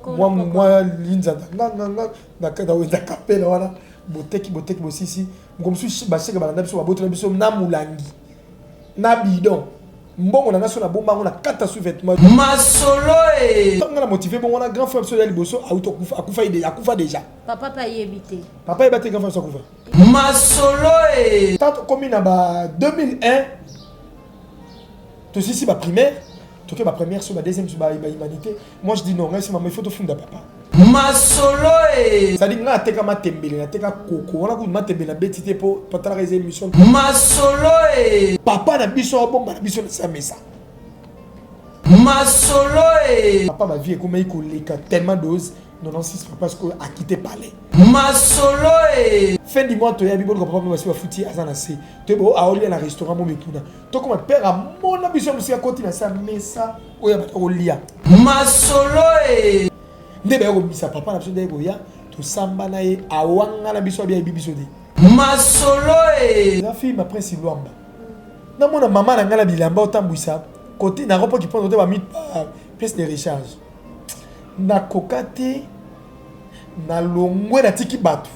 Mwa mwa linzanza nga nga nga na kati ya wenze kapela wana, boteki boteki bosisi moko mosusu, basheke balanda biso, babotela biso na molangi na bidon. Mbongo na nga so nabomba yango na kati ya sous-vêtement. Masolo e. Ntango nga na motive bongo wana, grand frère biso ya liboso auti okufa, akufa, akufa déjà. Papa mpe ayebi te. Papa ayeba te, grand frère biso akufa. Masolo e. Ntango tokomi na ba 2001, tosisi ba primaire, toke ba première so ba deuxième so ba humanité. Moi je dis non, ngai si mama, il faut tofunda papa. Masolo e. C'est-à-dire ngai nateka matembele, nateka koko wana kutu matembele nabeti te mpo patalaka eza émission. Masolo e. Papa na biso abomba na biso na sa mesa. Masolo e. Papa bavie ekomaki koleka tellement dose 96, papa sikoyo akite palais. Masolo e. Fin du mois toyabi boluka papa mpe basi bafuti, aza na se toyeba oyo aolia na restaurant momi kuna. Tokoma père amona biso ya mosika, akoti na sa mesa oyo abata kolia. Masolo e. Nde baya kobimisa papa na biso, nde koya tosamba na ye, awanga na biso, abi ayebi biso te. Masolo e. Eza film Prince Lwamba. Namona mama na ngai na bilamba otambwisa kote na ropo kipondo te, bami pièce de recharge, nakoka te, nalongwe, natiki bato.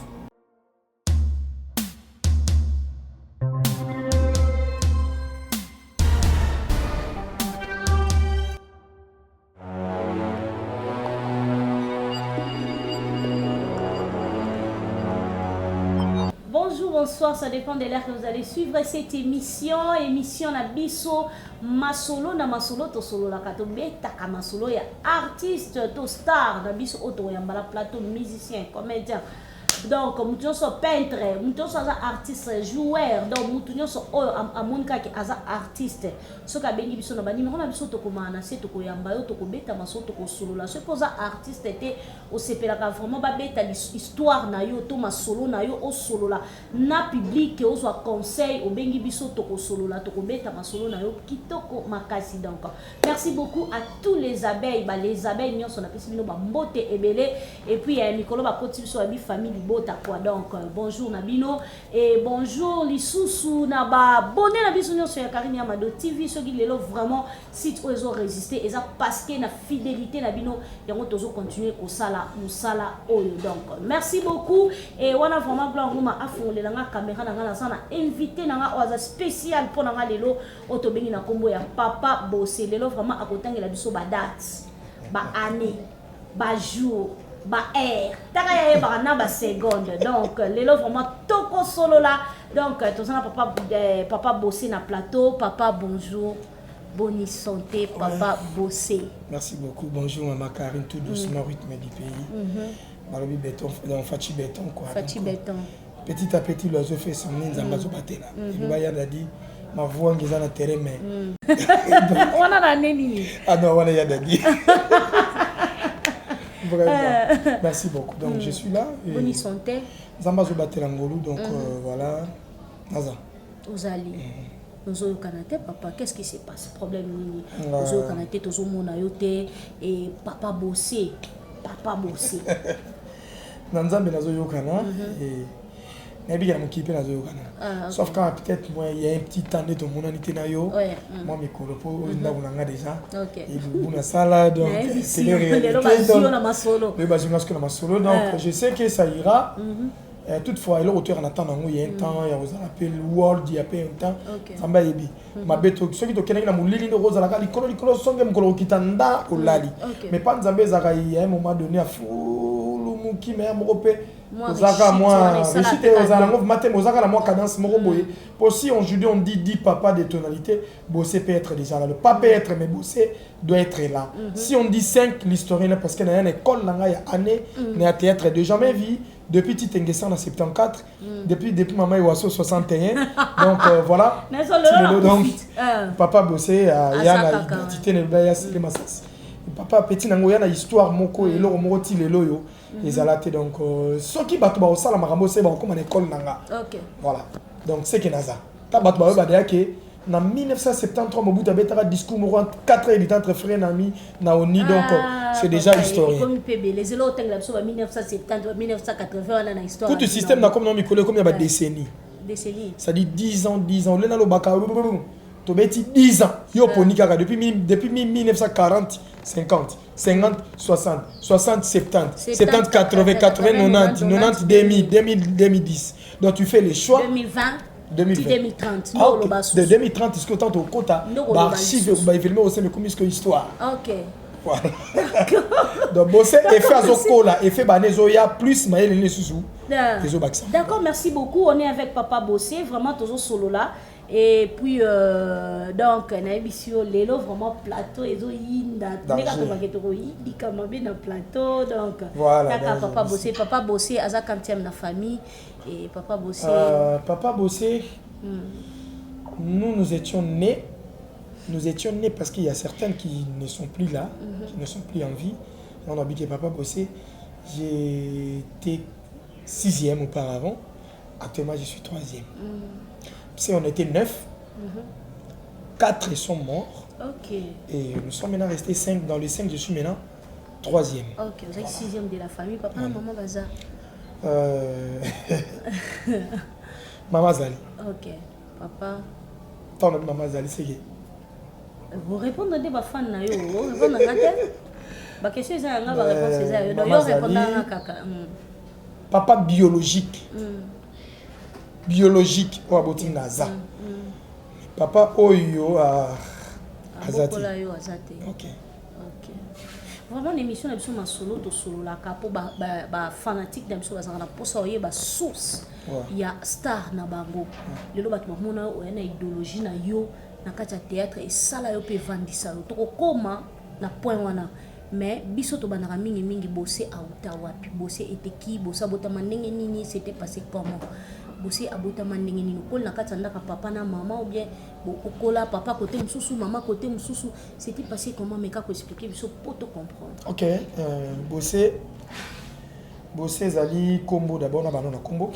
Bonjour, bonsoir, ça dépend de l'heure que vous allez suivre cette émission. Émission na biso, Masolo na Masolo, tosololaka, tobetaka masolo ya artiste to star na biso oyo tokoyamba na plateau, musicien, comédien. Donc, mutu nyonso peintre, mutu nyonso aza artiste, joueur, donc mutu nyonso oyo amoni kaka aza artiste. Soki abengi biso na ba numéro na biso tokomaka na se, tokoyamba yo, tokobeta masolo, tokosolola. Soki oza artiste te, osepelaka vraiment babeta histoire na yo to masolo na yo, osolola na public, ozwa conseil, obengi biso, tokosolola, tokobeta masolo na yo kitoko makasi. Donc merci beaucoup à tous les abeilles, ba les abeilles nyonso, napesi bino bambote ebele. Et puis eh, mikolo bakoti biso babi famille libota quoi. Donc bonjour na bino et bonjour lisusu na ba abonné na biso nyonso ya Karine Yamado TV. Soki lelo vraiment site oyo ezo résister, eza parce que na fidélité na bino yango tozo continuer kosala mosala oyo. Donc merci beaucoup. Et wana vraiment Gloire Nguma afongolela nga caméra na nga, naza na invité na nga oyo aza spécial mpo na nga lelo, oyo tobengi na nkombo ya Papa Bosse. Lelo vraiment akotangela biso ba date, ba année, ba jour, ba heure, taka yayebaka na ba seconde. Donc lelo vraiment tokosolola. Donc toza na papa, Papa Bosse na plateau. Papa, bonjour, bonne santé papa. Ouais. Bosse. Merci beaucoup. Bonjour maman Karine, tout doucement, rythme du pays. Balobi béton, donc Fachi béton quoi. Fachi Donc, béton. Petit à petit l'oiseau fait son nid, Nzambe azobatela. Eloba ya dadi mavuangi eza na terrain mais wana na nini? Ah non, wana ya dadi. Vraiment. Merci beaucoup. Donc je suis là. Et Boni santé? Nzambe azobatela ngolu, donc voilà. Naza. Ozali. Tozoyokana te papa, qu'est-ce qui se passe? Problème nini? Tozoyokana te, tozomona yo te e Papa Bosse, Papa Bosse. Na Nzambe nazoyokana et nayebi na mokili mpe nazoyokana. Ah, ok. Sauf quand peut-être moi il y a un petit temps nde tomonani te na yo. Mwa mikolo mpo oyo ndako na nga déjà ebubu nasala, donc Nayebisi télé yo, lelo réalité. bazwi yo na masolo. Lelo bazwi nga sikoyo na masolo, donc je sais que ça ira. Toutefois eloko toyaka na temps nango, il y a un temps ya kozala mpe world, ya mpe un temps. Nzambe ayebi mabe to soki tokendaki na molili nde okozalaka likolo likolo, songe mokolo kokita nda olali. Mais pa Nzambe ezalaka ya un moment donné afulumuki me ya moko mpe Mwa ozalaka réussite mwa wana esala réussite mpe ozala ka nango vraiment te, mais ozalaka na mwa cadence moko boye. Po si aujourd'hui on dit dit papa de tonalité, Bossé peut être déjà là, le pas peut être, mais Bossé doit être là. Si on dit 5, l'historien là, parce que na école na ngai ya année na ya théâtre de jamais vu depuis Titengessan na 74, depuis Mama Iwaso 61, donc voilà. Nazo lelo na Lelo, donc kufi. Papa Bossé ya na Aza kaka, identité na ya sele masasi papa petit nango ya na histoire moko, eloko moko ti lelo oyo ezala te. Donc soki bato bakosala makambo se bakokóma na école na nga. Voilà, donc c'est que naza ta bato bayoba deya ke na 1973 Mobutu abetaka discours moko entre 4 heures du temps entre frère na ami na oni, donc Ah, c'est déjà papa, historien. ekomi mpe ebele, ezela otangela biso ba 1970, ba 1980 wana na histoire. Kutu système na komi na mikolo ekomi ya badécennie. Décennie. C'est-à-dire 10 ans, 10 ans, olena lobaka tobeti 10 ans, yo poni kaka depuis 1940. 50, 50, 60, 60, 70, 70, 80, 80, 90, 90, 2000, 2000, 2010. Donc tu fais les choix. 2020. 2020. 2030. Ah, ok. De 2030, est-ce que tant au quota, Ndokoloba archive, lisusu. bah, événement aussi, mais comme histoire. Ok. Voilà. Donc, bon, c'est effet azokola, effet banezoya, plus maël les sous. Ezobakisa. D'accord, merci beaucoup. On est avec Papa Bossé, vraiment toujours solo là. Et puis, donc, nayebi yo lelo vraiment plateau ezoyinda. Danger. Ndeka tobake tokoyindika mabe na plateau. Donc, Voilà, kaka danger, Papa merci. Bossé. Papa Bossé, aza quantième na famille. Et Papa Bossé. Papa Bossé, nous, nous étions nés. Nous étions nés parce qu'il y a certaines qui ne sont plus là, qui ne sont plus en vie. Et on a dit que Papa Bossé, j'étais sixième auparavant. Actuellement, je suis troisième. Si on était neuf, quatre sont morts. Ok. Et nous sommes maintenant restés cinq. Dans les cinq, je suis maintenant troisième. Ok, vous êtes sixième de la famille. Papa na maman baza. Maman Zali. Ok. Papa. Tant que Maman Zali, c'est que Vous répondez nde bafan na yo, répondre nga te. Baquestion eza ya nga, baréponse eza ya yo. Donc Mama yo répondre Zali. nga kaka. Papa biologique. Biologique oyo aboti naza papa oyo aza te. Abokola yo aza te. Ok. Ok, vraiment na émission na biso Masolo, tosololaka mpo bafanatique na biso bazalaka na mposa oyeba source ya star na bango. Lelo bato bamona yo oya na idéologie na yo na kati ya théâtre, esala yo mpe evandisa yo. Tokokóma na point wana, mais biso tobandaka mingimingi: Bose auta wapi? Bose eteki, Bose abotama ndenge nini? C'était passé comment? Bose abotama ndenge nini? Okoli na kati ya ndaka papa na mama ou bien okola papa côté mosusu, mama côté mosusu? C'était passé comment? Mais kaka expliquer biso po to comprendre. Ok, Bose, Bose ezali nkombo d'abord na bano na nkombo.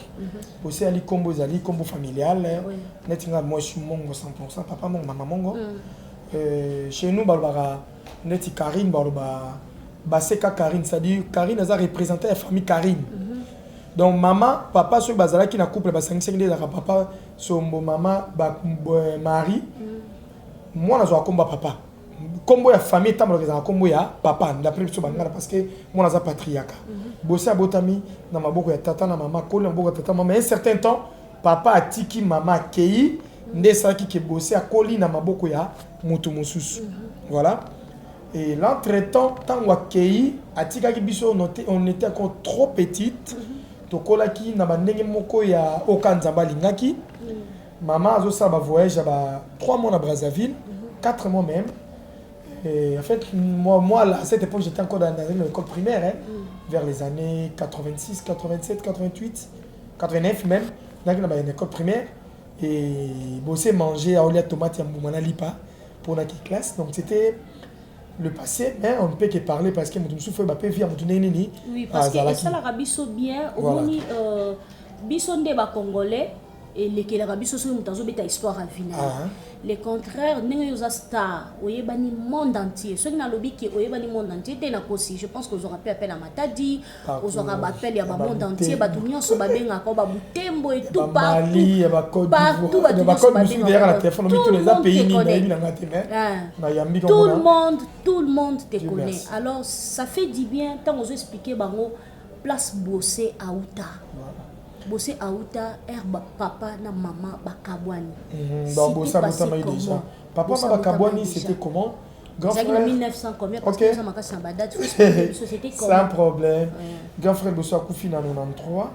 Bose ezali nkombo, ezali nkombo familial. Neti nga, moi je suis mongo 100%, papa mongo, mama mongo. Chez nous balobaka neti Karine, baloba baseka Karine, c'est-à-dire Karine aza représentant ya famille Karine. Donc mama, papa soki bazalaki na couple, basangisaki nde ezalaka papa Sombo, mama Marie. Mwana azwaka nkombo ya papa, nkombo ya famille etambolaka, ezalaka nkombo ya papa d'après biso bangana, parce que mwana aza patriarcat. Bose abotami na maboko ya tata na mama, akoli na maboko ya tata mama. Un certain temps, papa atiki mama, akei nde esalaki ke Bose akoli na maboko ya moto mosusu. Voilà. Et l'entretemps, ntango akei, atikaki biso, on était encore trop petite. Tokolaki na bandenge moko ya oka Nzambe alingaki. Mama azosala bavoyage ya ba 3 mois na Brazzaville, 4 mois même. Et en fait, moi là, à cette époque, j'étais encore dans l'école primaire, hein, vers les années 86, 87, 88, 89 même, dans une école primaire. Et bosser, manger, aolia tomate, ya mbuma na lipa pour la classe. Donc c'était le passé, mais on ne peut que parler parce que moto mosusu faut bape via moto nini. Oui, parce que azalaki. esalaka biso bien. Voilà. Omoni, biso nde bacongolais, elekelaka biso soki moto azobeta histoire ya vie na ye. Le contraire, ndenge yo oza star, oyebani monde entier. Soki nalobi ke oyebani monde entier te, nakosi. Je pense que ozwaka mpe appel ya Matadi, Partout. ozwaka baappel ya Ya bamonde entier, Babutembo. bato nyonso babengaka o babutembo et tout. Bamali, ya bacôte Partout, d'Ivoire, bato ya nyonso bacôte mosusu derrière na babengaka. téléphone. Tout Mituna le eza monde pays te nini connaît. nayebi nanga te, mais Ah. nayambi. Tout le monde, tout le monde te Dieu connaît. merci. Alors ça fait du bien ntango ozo expliquer bango place Bose auta. Bose auta air papa na mama bakabwani. Donc Bose abotamaki déjà, papa na bakabwani, c'était comment, grand Ezalaki na frère? 1900 combien? Parce Ok. que eza makasi na badate, faut expliquer biso c'était Sans comment. problème. Grand frère Boso akufi na 93.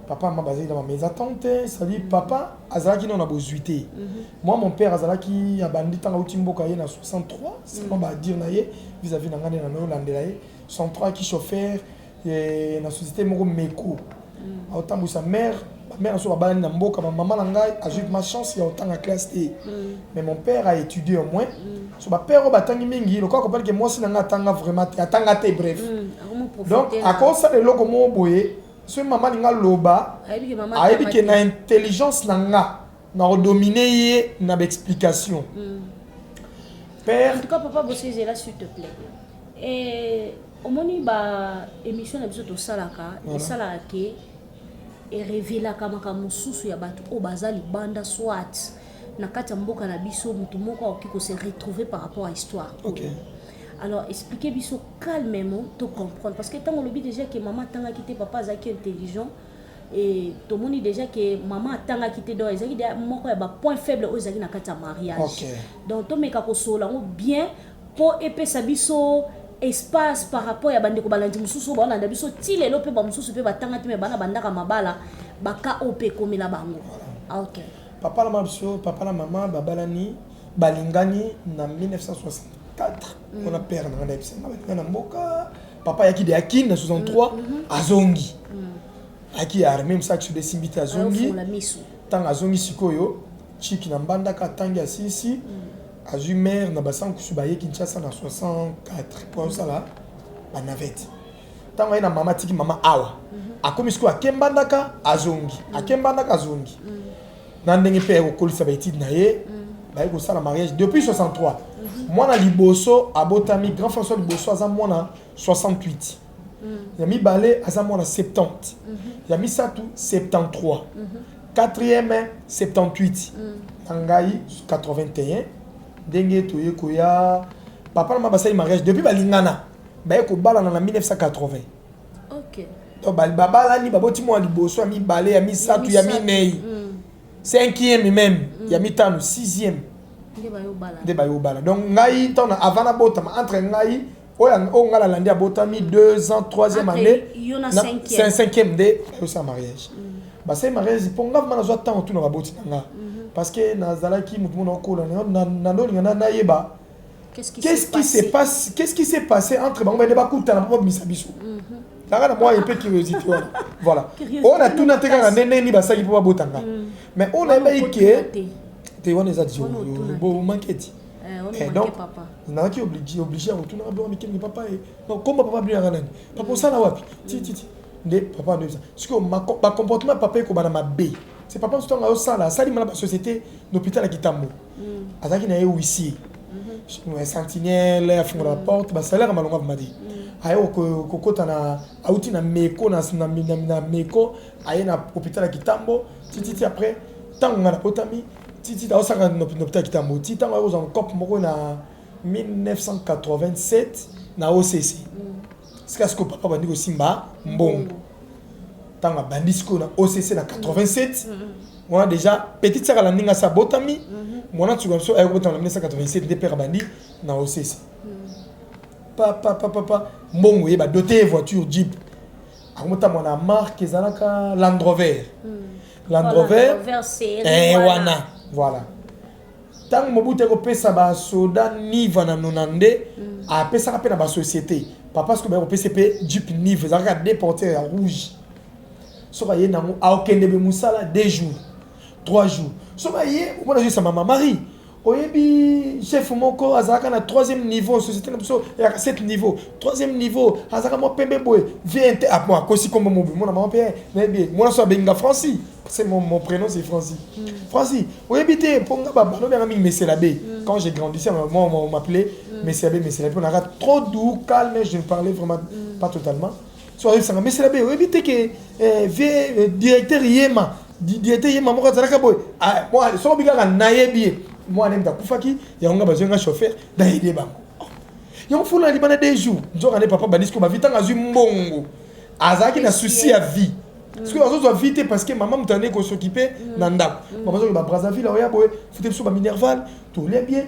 Papa ma bazali na bamésentente, c'est-à-dire papa azalaki nano na bozwi te. Moi, mon père azalaki abandi ntango auti mboka ye na 63, seulement badire na ye vis-à-vis na ngai nde na naolandela ye. 63 aki chauffeur na société moko meko, aotambwisa mare. Bamare na so babalani na mboka. Bamama na ngai azwi ma chance ya kotanga classe te, mais mon père a étudié au moins. So bapère oyo batangi mingi, lokola kopali ke mwasi na ngai atanga vraiment te, atanga te, bref. Donc akosala eloko moko boye, soki mama alingi aloba, ayebi ke na intelligence na nga na kodomine ye na baexplication. Père. En tout cas, papa Bosse, là, s'il te plaît, et omoni ba émission na biso tosalaka, esalaka ke erevelaka makambo mosusu ya bato oyo baza libanda, soit na kati ya mboka na biso. Motu moko akoki kose retrouver par rapport à histoire. Alors expliquer biso calmement to comprendre, parce que ntango olobi déjà ke mama atangaki te, papa azalaki intelligent, et tomoni déjà ke mama atangaki te, donc ezalaki déjà moko ya bapoint faible oyo ezalaki na kati ya mariage. Donc tomeka kosolola yango bien mpo epesa biso espace par rapport ya bandeko balandi mosusu oyo baolanda biso ti lelo, mpe bamosusu mpe batanga te, me bana bandaka mabala baka oyo mpe ekomela bango. Ah, ok. Papa na mama biso, papa na mama babalani, balingani na 1964. Mpona père na nga nayebisa nga, balingani na mboka. Papa ayaki de akini na 63, azongi, ayaki armée, mosala kisoda esimbi te, azongi. Ayofungola miso. Ntango azongi sikoyo, chiki na Mbandaka, atangi, asilisi, azwi mare na basankusu, baye Kinshasa na 64 po azosala banavette. Ntango aye na mama, atiki mama awa, akomi sikoyo, ake Mbandaka, azongi, ake Mbandaka, azongi na ndenge mpe aye kokolisa baétude na ye. Baye kosala mariage depuis 63. Mwana liboso abotami, grand François liboso aza mwana 68, ya mibale aza mwana 70, ya misato 73, quatrième 78, na ngai 81. Ndenge toye koya, papa na mama basali mariage depuis balingana, baye kobalana na 1980. Donc babalani, baboti mwana liboso, ya mibale, ya misato, ya minei, cinquième même, ya mitano, sixième. Nde bayobala. Nde bayobala. Donc ngai, ntango avant nabotama, entre ngai oyo oyo ngai nalandi abotami 2 ans, troisième Entre année. yo na cinquième. Cinquième nde bayosala mariage. Basali mariage mpo nga vraiment nazwa ntango tuna baboti na nga, parce que nazalaki motu mona okola, nandolinga nayeba Qu'est-ce qui qu'est-ce s'est qui s'est passé? Passé, qu'est-ce qui s'est passé entre bango, bende bakutana mpo babimisa biso. Kaka na mwa mpe curiosité wana, voilà. Curiosité. Oyo natuna te kaka nde ndenge nini basalaki mpo babotanga, mais oyo nayebaki Wana ke okotuna te. Te, wana eza di Wana otuna te. bomanke ti. Eh, wana Eh, omanke donc papa. nazalaki obligé ya kotunaka biloko mike mike: "Papa, e komba papa bino yaka nani? Papa, osala wapi?" Ti ti ti nde papa ndoyebisa sikoyo bacomportement ya papa ekobana mabe. C'est papa mosusu, ntango ayosala, asalima na basociété na hôpital ya Kitambo, azalaki na ye huissier, sentinelle, afungola baporte, basalaire malonga vraimen te. Aye kokota na, auti na meko, na meko, aye na hôpital ya Kitambo tititi. Après, ntango ngai napotami, titi aosaka na hôpital ya Kitambo ti ntango aye kozwa cope moko na 1987 na OCC. Sika sikoyo papa bandi kosimba mbongo. Ntango abandi sikoyo na OCC na 87 wana, déjà petite sœur alandi nga, asi abotami. Mwana nsuka biso aye kobotama na 1987, nde père abandi na OCC. Papa, papa, papa, mbongo ye, badote ye voiture jeep, akomotambola na marque ezalaka Land Rover, Land Rover. Rover série. Eh, wana, voilà. Ntango Mobutu ekopesa basoda Niva na nonande, apesaka mpe na basociété. Papa sikoyo baye kopesa mpe jeep Niva, ezalaka deux portière ya rouge. Soki aye nango, aokende be mosala 2 jours, 3 jours. Soki aye, omona azoyesa mama Marie: "Oyebi chef moko azalaka na troisième niveau, société na biso eyaka sept niveau, troisième niveau, azalaka mwa pembe boye, vie inte." Ah bon, akosi kombo mobi. Mona mama mpe nayebi ye, mwana so abenga Franci, c'est mon prénom, c'est Franci. "Franci, oyebi te mpo nga balobi mingi Mesela B." Quand j'ai grandi, moi on m'appelait Mesela B. Mesela B, on a trop doux, calme, je ne parlais vraiment pas totalement. So ayebisanga: "Mesela B, oyebi te ke vie directeur Yema, directeur Yema moko azalaka boye?" Ah, moi soki obi kaka nayebi ye, mwana moto akufaki yango, nga bazwi nga chauffeur, nayede bango yango fula na libanda 2 jours. Nzoka nde papa bandi sikoyo bavi. Ntango azwi mbongo, azalaki na souci ya vie. Sikoyo azozwa vie te, parce que mama moto ande kosokipe na ndako. Mama azoki ba Brazzaville, oya boye, fute biso baminerval, tolia bien,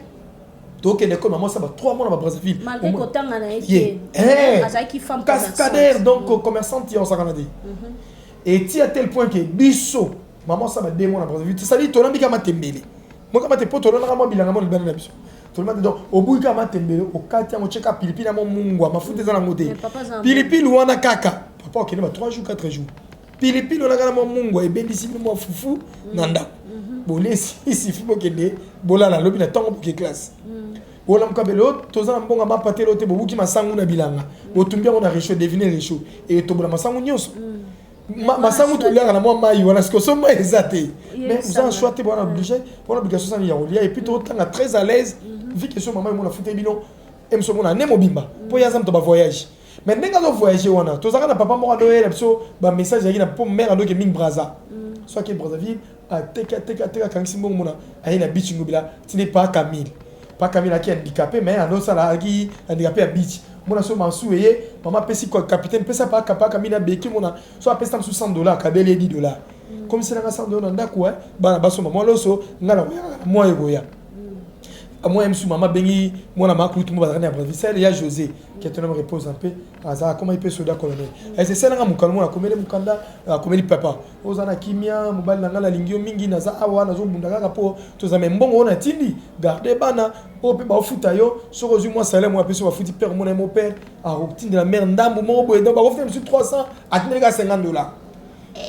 tokende ekole. Mama osala ba 3 mois na ba Brazzaville. Malgré kotanga na ye ye te, azalaki femme cascadeur, donc commerçante ya osakana te. Eti à tel point que biso, mama osala ba 2 mois na Brazzaville, c'est-à-dire tolambika matembele moka mate po tolonaka mwa bilanga mo libanda na biso, tolamba te. Donc obuki kaka matembele, okati yango, otyeka pilipili yango, mungwa, mafuta eza nango te. Mais papa aza na Pilipili wana kaka, papa okende ba 3 jours, 4 jours, pilipili wana kaka na mwa mungwa, ebendisi bino mwa fufu na ndako, bolesi isifi, bokende bolala. Lobi na ntongo boke classe, olamuka bele oyo toza na mbongo mapa te, te, bobuki masangu na bilanga, botumbi yango na réchaud, devine réchaud etobola masangu nyonso. Masangu toliaka na mwa mai wana. Sikoyo so mai eza te, mais oza na choix te, wana obligé, wana obligation sani ya kolia. Et puis totanga très à l'aise, vu que so mama emona fute bino emiso mona ne mobimba mpo ye aza moto bavoyage. Mais ndenge azovoyage wana, tozalaka na papa moko adoyela biso bamessage, ezalaki na mpo mare adoke mingi Braza. So ake Brazzaville, ateka, ateka, ateka, akangisi mbongo, mona aye na bichi Ngobila, tinde pa Camille. Pa Camille aki handicapé, mais andosala aki handicapé ya beach. Mona so masu eye mama apesi capitaine pesa pa pa Camille abeki. Mona so apesi ta mosusu 100 $, akabeli ye 10 $. Comme selanga 100 $ na ndako, bana basomba mwa loso. Nga na koya kaka mwa ekoya mwa ye mosusu. Mama abengi mwana makulutu mo bazalaka na ya Brazzaville, ya José, que ton âme repose en paix. Aza akomaki mpe soda colonel. Ese esalanga mokanda mona akomeli mokanda, akomeli: "Papa, oza na kimia, mobali na ngai, nalingi yo mingi. Naza awa, nazobunda kaka mpo toza me mbongo oyo natindi, garde bana oyo mpe baofuta yo. Soki ozwi mwa salaire moko, apesi, bafuti père." Omona ye mo père akotindela mare ndambu moko boye. Donc bakofuta mosusu 300, atindeli kaka 50 $.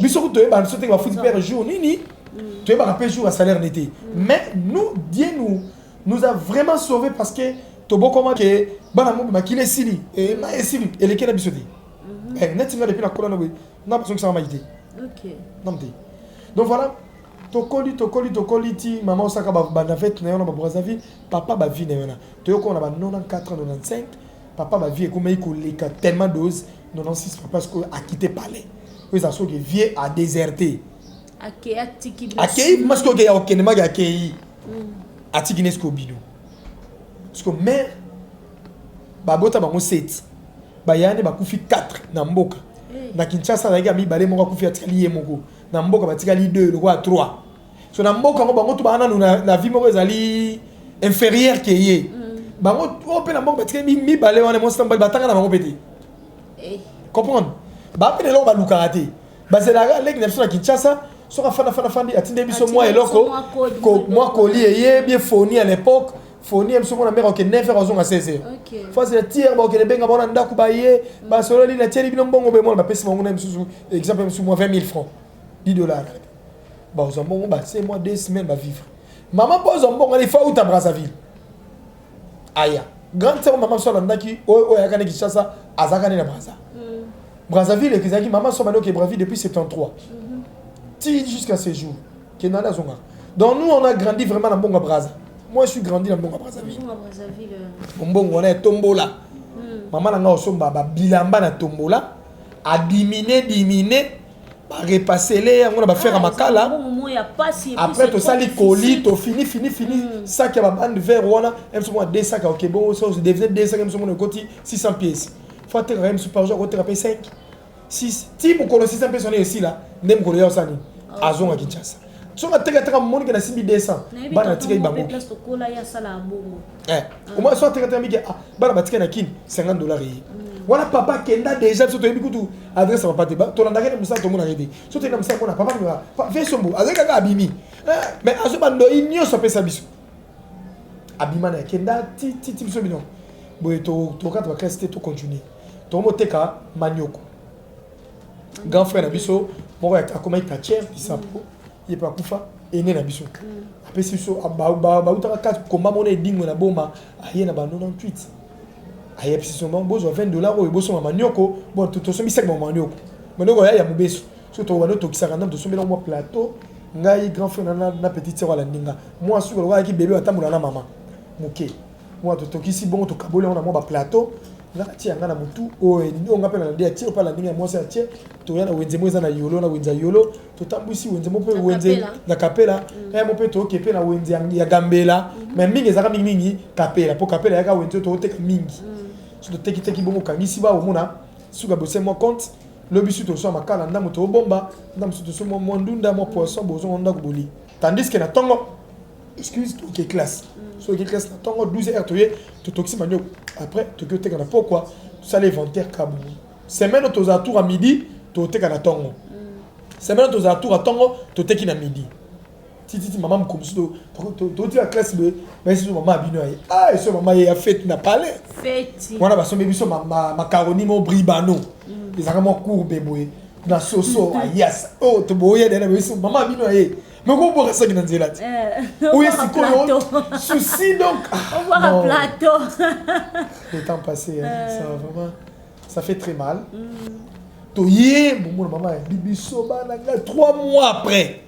Biso ku toyebaka biso teke bafuti père jour nini, toyebaka mpe jour ya salaire ne te. Mais nous, Dieu nous a vraiment sauvés parce que tobokoma ke bana mo makili esili, ma esili eleki na biso te. Neti nga, depuis nakola na boye, nga bazongisaka mai te. Nam te. Donc voilà, tokoli, tokoli, tokoli ti mama osaka banavette na yo na baBrazzaville. Papa bavie na yo na toyokoma na ba 94, 95. Papa bavie ekomaki koleka tellement dose. 96, papa sikoyo akite palais oyo eza soki vie adéserté. Akei, atiki. Akei ma sikoyo okeya okende maki, akei, atiki ne sikoyo bino. Sikoyo mare babota bango 7, baya nde bakufi 4 na mboka. Na Kinshasa azalaki ya mibale, moko akufi, atikali ye moko. Na mboka batikali 2 lokola 3. So na mboka yango, bango to baa nanu na vie moko ezali inférieure ke ye. Bango oyo mpe na mboka batikali mibale wana, mwasi na mobali, batanga na bango mpe te. Comprendre, baa mpe na eloko balukaka te. Bazelaka leki na biso na Kinshasa. Soki afandi, afandi, afandi, atindi biso mwa Atindi biso eloko. Mwa code, mwa colis eyebi foni à l'époque, foni ye biso mona mare oke 9 heures, azonga 16 heures. Fasi tiere bakokende benga bango na ndako, baye basololi: "Natieli bino mbongo." Be mona bapesi bango na misusu, exemple mosusu mwa 20 000 francs, 10 $. Bazwa mbongo, base mwa 2 semaines, bavivre. Mama mpo azwa mbongo wana, il faut auta Brazzaville aya. Grande sœur mama so alandaki oyo oyo ayaka na Kinshasa, azalaka nde na Braza. Brazzaville ezalaki mama so bandi oke Brazzaville depuis 73 ti jusqu'à ce jour kenda nde azongaka. Donc nous, on a grandi vraiment na mbongo ya Braza. Moi, je suis grandi na mbongo ya Brazzaville. Mbongo ya Brazzaville. Mbongo wana etombola. Mama na nga osomba babilamba na tombola, adimine dimine, barepasele yango na bafere ya makala. Mbongo moko ya pasi et puis Après c'est tosali trop colis, difficile. Tofini fini fini sac ya babande vert wana, mso mona deux sac. Ok, bon, so devient deux sac, mso mona ekoti 600 pièces. Faut atekaka mso par jour, akoteka mpe 5 6 ti mokolo 600 pièces wana esila, nde mokolo ya osala nini, azonga Kinshasa. Soki atekateka, monike nasimbi 200. Nayebi. Bana Tonton atikaki moko mpe bango. Place tokola, ye asala ya bongo. Omoi so atekateka miki, ah, bana batikaki na Kini 50 $ eye wana. Papa akenda déjà, biso toyebi kutu adresse ya papa te. Tolandaki ne mosala, tomonaka te. So toyei na mosala, mona papa ve sombo azali kaka abimi. Mais azwi bandoi nyonso apesa biso, abima na akenda ti ti ti. Biso bino boye tokata baclasse te, tocontinue, tokomoteka manioko. Grand frère na biso moko akomaki quartier lisapo, ye mpe akufa. Ene na biso apesi biso, bautaka kati komba mona edingwe na boma, aye na ba 98, ayebisi biso: "Bon, bozwa 20 $ oyo, bosomba manioko." Bon, tosombi saki ba manioko, manioko ya mobeso. So tobanda tokisaka ndambo, tosombela mwa plateau. Ngai, grand frère na petite sœur alandi nga, mwa suka lokola ayaki bebe, batambola na mama moke. Mwa totokisi bongo, tokaboli yango na mwa baplateau. Nga natie yanga na motu oyo, oyo nga mpe nalandi atie, oyo mpe alandi nga, mwasi atie. Toya na wenze mo eza na Yolo, na wenze ya Yolo. Totambwisi wenze mo mpe Na wenze Kapela. Na Kapela ya mo mpe, toke mpe na wenze ya Gambela. Mais mingi ezalaka mingimingi Kapela, mpo Kapela yaka wenze oyo tooteka mingi. So totekiteki bongo, okangisi ba omona suka bose mwa compte. Lobi su toswa makala ndambo, tobomba ndambo, su toswa mwa ndunda, mwa poisson, bozonga ndako boli. Tandis que na ntongo, excuse, toke classe. So oke classe na ntongo 12 heures, toye, totokisi manioko. Après toki oteka na pokwa, tosala inventaire ka bongo. Semaine oyo tozala tour à midi, toteka na ntongo. Semaine oyo tozala tour à ntongo, toteki na midi. Tititi mama mokomosu totika classe boye, bayesi so mama abino aye. Ah, eso mama ye ya fête na palais. Feti. Wana basombi biso macaroni mo bribano, ezalaka mwa courbe boye na soso ayasa oyo toboya dena. Biso mama abino aye, mais koboka saki na nzela te. Oye sikoyo souci donc, ah, Obwaka non. plateau. Le temps passé, hein, ça vraiment, ça fait très mal. Toye bomona mama ayebi biso bana ngai 3 mois après,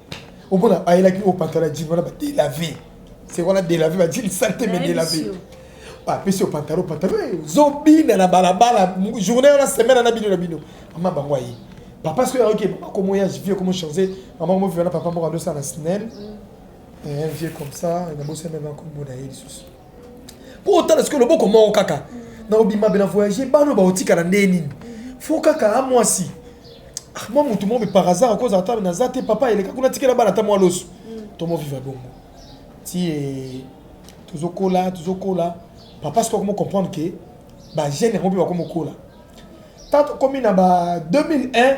omona ayelaki oyo pantalon ya jean wana badélavé. C'est wana délavé, bajean sale te, mais délavé. Apesi yo pantalon, pantalon ozobina na balabala journée wana, semaine wana bino na bino. Mama bango aye, papa soki ayoki mama komo ya vie komo changer, mama komo viva na papa moko andosala na SNEL, un vieux comme ça, nabosi même akombo na ye lisusu. Mpo otala sikoyo loboko moko kaka na obima be na voyage, bana baotikala nde nini? Fo kaka amwasi mwa motu moko par hasard akozala ata naza te, papa eleka kuna, tikela bana ata mwa loso. Tomovivre bongo ti tozokola, tozokola. Papa sikoyo akomo comprendre ke bajeune yango mpe bakomokola. Tant tokomi na ba 2001,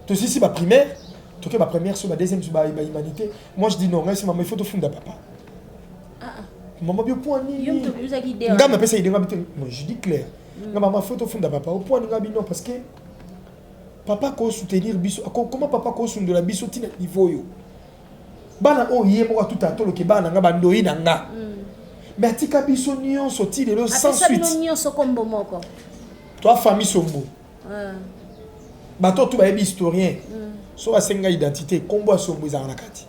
tosisi baprimaire, toke bapremière so badeuxième so bahumanité. Moi je dis non, ngai si mama, il faut tofunda papa. Mama bio point nini? Nga napesa idée nga bi te. Moi je dis clair, nga mama, faut tofunda papa. Au point nga bi non, parce que papa kosoutenir biso, comment papa kosundola biso ntina niveau oyo? Bana oyo ye moko atuta atoloke, bana na nga, bandoi na nga, mais atika biso nyonso ti lelo sans suite. Nyonso kombo moko. Toa famille Sombo, bato tu bayebi historien. So asenga identité, kombo ya Sombo ezalaka na kati.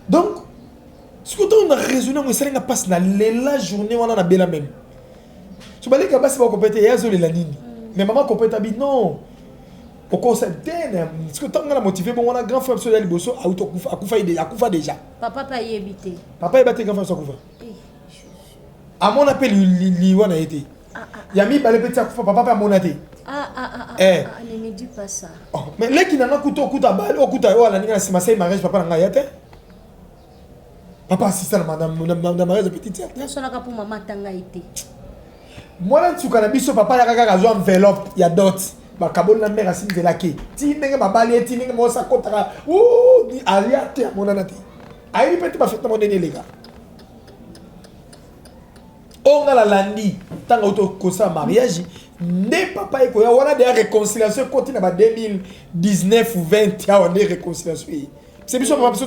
Donc soki ntango na raisonne yango, esalinga mpasi na lela journée wana, na bela même so baleka basi bakope te, ye azolela nini? Mais mama kopeta bi non, okosa te. Soki ntango nga na motive bongo wana, grand frère biso ya liboso auti akufa, akufa déjà. Papa mpe ayebi te? Papa yeba te, grand frère biso akufa, amona mpe liwa na ye te. Ya mibale mpe ti akufa, papa mpe amona te. Eh. Ne me dis pas ça. Oh, mais leki na nga kuta okuta bali okuta oyo alandi nga na nsima, sai mariage papa na ngai ya te, papa assiste na mariage ya petite sœur. Nyonso naka mpo mama atanga ye te. Mwana nsuka na biso, papa ayaka kaka, azwa enveloppe ya dot, bakaboli na mare, asi nzela ke ti ndenge babali ye, ti ndenge mosi akotaka, alia te, amonana te, ayebi mpe te bafete na mo ndenge eleka. Oyo nga nalandi, ntango auti kosala mariage nde papa ekoya wana deya réconciliation ekoti na ba 2019 ou 20 awa nde réconciliation eye. C'est biso papa biso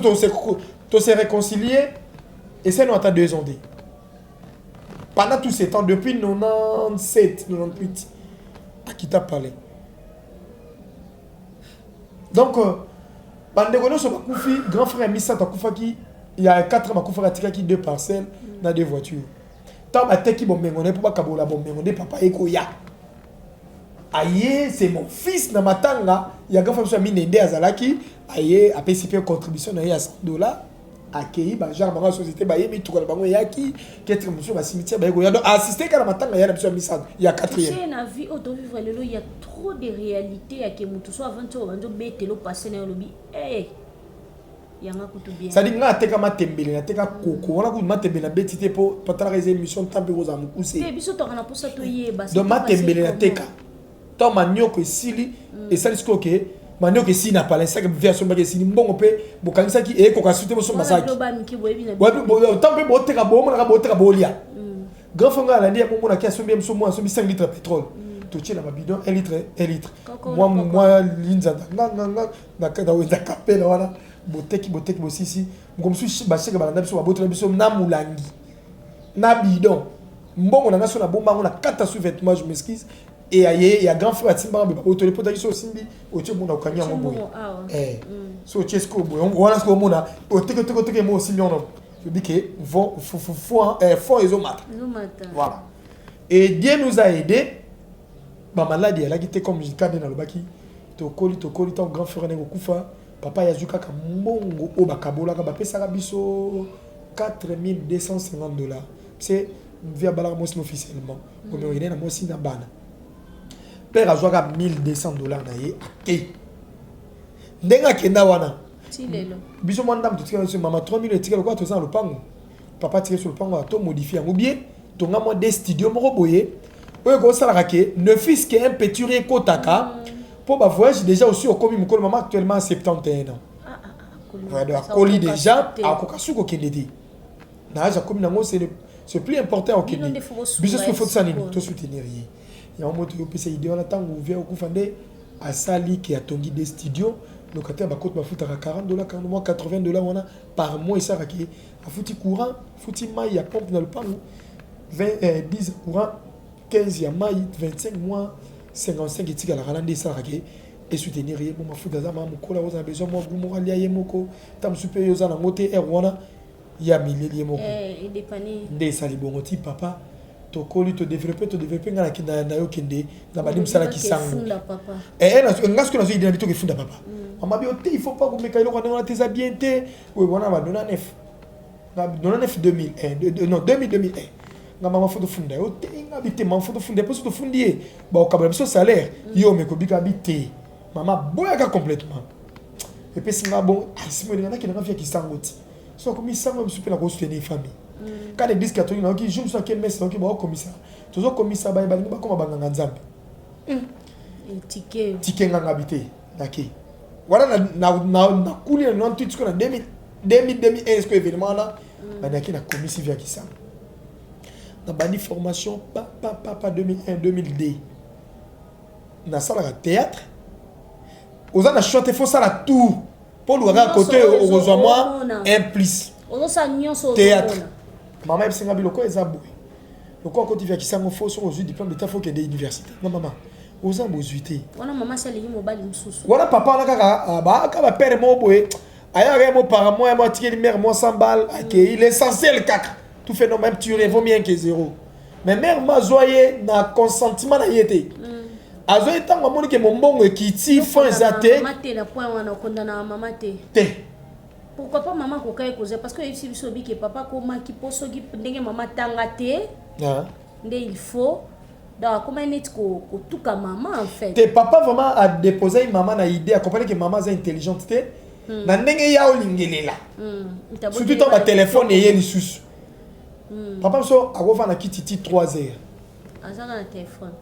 tose réconcilier eseno ata 2 ans te. Pendant tout ce temps, depuis 97, 98, akita palais. Donc bandeko nyonso bakufi. Grand frère ya misato akufaki, ya 4 ans bakufaki, atikaki deux parcelles na deux voitures. Ntango bateki bomengo na ye mpo bakabola bomengo, nde papa ekoya aye, c'est mon fils. Na matanga ya grand frère biso ya minei nde azalaki, aye, apesi mpe contribution na ye ya 100 $, akei. Bagenre bango ya société baye, mituka na bango eyaki ketre mosusu, bacimetière baye koya. Donc assiste kaka na matanga ya na biso ya misato, ya quatrième. Tu na vie oyo tovivre lelo, il y a trop de réalité ya ke motu so avant ti oyo bandi obetela opasse na yo, olobi e yanga kutu bien. C'est-à-dire nga ateka matembele, nateka koko wana kutu matembele nabeti te, mpo patalaka eza émission, ntan mpe kozala mokuse. Te, biso toka na mposa toyeba. Donc matembele nateka, ntango manioko esili, esali sikoyo ke manioko esili na palin, saki vi asombaki esili, mbongo mpe bokangisaki eyekoka su te, bosomba saki ntango mpe boteka, bomonaka boteka, bolia. Grand frère nga alandi yango, omonaki asombi ye moso, mwa asombi 5 litre ya pétrole, totie na babidon 1 litre, 1 litre, mwa mwa linzanda nganganga na kapela wana. Boteki, boteki, bosisi. Moko mosusu basheke balanda biso, babotela biso na molangi na bidon. Mbongo na nga so nabomba yango na kati ya sous-vêtement, je m'excuse, e ya ye ya grand frère atimbaka boye, babotoli mpo taki so osimbi, otie, omona okangi yango boye, so otie sikoyo boye wana, sikoyo omona oteke, oteke, oteke mo, osimbi yango, oyebi ke fond ezomata. Voilà, et Dieu nous a aidé, bamaladi eyalaki te comme kande nalobaki. Tokoli, tokoli. Ntango grand frère ndenge kokufa, papa yazwi kaka mbongo oyo bakabolaka, bapesaka biso 4250 $. C'est vi abalaka mwasi officiellement, omekokende na mwasi na bana. Père azwaka 1200 $ na ye, ake ndenge akenda wana. Biso mwa ndambo totikala biso mama 3000 etikala lokola toza na lopango. Papa atikali biso lopango, to modifie yango bien, tonga mwa de studio moko boye oyo ekosalaka ke ne fût-ce que un petit rien ekotaka mpo bavoyage. Déjà aussi okomi mokolo, mama actuellement 71 ans, akoli déjà, akoka su kokende te na age akomi nango. C'est plus important okende. Biso soki faut tosala nini? Tosoutenir ye. Yango moto opesa idée wana. Ntango ovia okufa nde asali ke atongi des studio, locataire bakoti, bafutaka 40 $, 40 mois, 80 $ wana par mois. Esalaka ke afuti courant, afuti mai ya pompe na lopango, 20, 10 courant, 15 ya mai, 25 mois, 55 etikalaka na nde esalaka ke esoutenir ye. Bo mafuta aza maa mokolo akozala besoin mwa gu moko alia ye moko, ta mosusu mpe ye oza nango te heure wana ya mileli ye moko. Nde esali bongo ti papa tokoli, todéveloppe, todéveloppe. Ngai nakenda na yo, kende na bandi mosala kisango. Nga soki nazwi idée na bi tokefunda papa, mama bio te, il faut pas komeka eloko ndenge wana te, eza bien te. Oyo wana ba 99. Na 99 2001, non, 2000 2001, nga mama faut tofunda yo te. Nga bi te, mama, faut tofunda ye, mpo so tofundi ye, bakokabola biso salaire. Yo omekobika bi te, mama boyaka complètement. Epesi nga bon asimo elinga nakendanga via kisango ti so akomi sango mosusu mpe nakosoutenir famille. Quand église catholique nayoki jour mosusu ake messe, nayoki baokomisa, tozokomisa baye balingi bakoma banganga Nzambe. Etike. Tike nganga bi te, nake wana nakuli na 98, sikoyo na 2000 2000 2001, sikoyo événement wana bandaki, nakomisi via kisango, nabandi formation pa pa pa pa 2001 2002. Nasalaka théâtre, oza na choix te, faut sala tout mpo olukaka Nyonso kote oyo okozwa mwa ozomona. un plus. Ozosala nyonso. Théâtre. Ozomona. Mama yebisinga biloko eza boye, lokola akoti via kisango, faut soki ozwi diplôme d'état, faut okende université. Na mama oza bozwi te. Wana mama si alingi mobali mosusu. Wana papa wana kaka, ah, baaka bapere moko boye, ayaka ye mo par mois mo atikeli mare mo 100 balle, akei. L'essentiel kaka tout fait, non, même tu vaut mieux que zéro. Mais mare mo azwa ye na consentiment na ye te, azwa ye ntango amoni ke mombongo ekiti, fond eza te. Mama te, na point wana okondana mama te. Te. Pourquoi pas mama akoka ye kozwa? Parce que oyebisi biso obike papa akomaki mpo soki ndenge mama tanga te Ah. nde il faut donc akomaki neti kotuka mama en fait. Te, papa vraiment adéposé mama na idée, accompagné ke mama aza intelligente te na ndenge ya olingelela. Surtout ntango batelefone eye lisusu, papa biso akofanda kiti ti 3 heures. Azaka na telefone.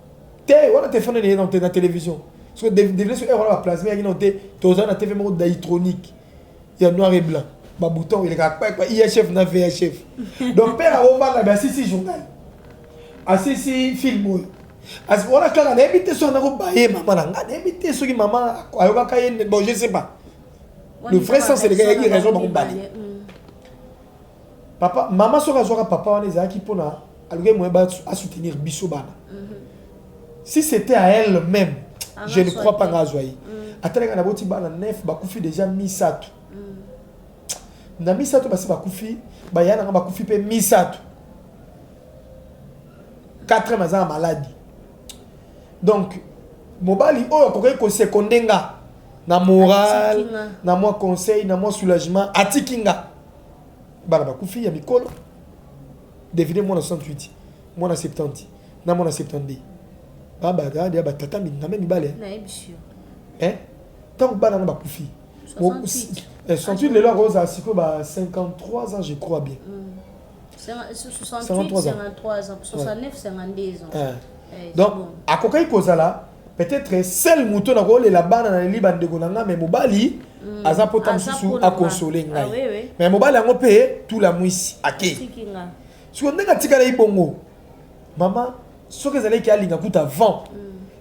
Te, wana telefone eye te, na télévision. Parce que devine so heure wana baplasma eyaki nano te. Tozali na TV moko daitronique ya noir et blanc, babouton elekaka kpakpa, IHF na VHF. Donc père akovanda be asisi journal, asisi film oyo. Wana kaka nayebi te soki nakobaye mama na nga, nayebi te soki mama ayokaka ye. Bon, je sais pas le vrai sens, elekaki raison bango bale. Papa, mama soki azwaka papa wana, ezalaki mpona alukaki moyen asoutenir biso bana. Si c'était à elle même, je ne crois pas nga azwa ye. Atalaka na boti bana 9, bakufi déjà misato. Na misato basi bakufi, baya nanga bakufi mpe misato, quatrième aza na maladi. Donc mobali oyo akokaki koseconder nga na moral, Atiki nga. na mwa conseil, na mwa soulagement, atiki nga. Bana bakufi ya mikolo, devine, mwana 68, mwana 70 na mwana 72, babaa batata mingame mibale. Nayebi sio. Hein? Ntango bana ngo bakufi, 68. 68, lelo akozala sikoyo ba 53 ans, je crois bien. 68. 53 ans. 53 ans, 69, 52 ans. Hein. Eh, c'est Donc bon. akokaki kozala peut-être seul moto na kolela bana na leli bandeko na nga, mais mobali aza pota Aza mosusu mpona nga. akonsole Ah, ngai. oui. Mais mobali yango mpe tula mwisi akei. Atiki nga. Sikoyo ndenge atikala bongo, mama soki ezalaki alinga kuta avant,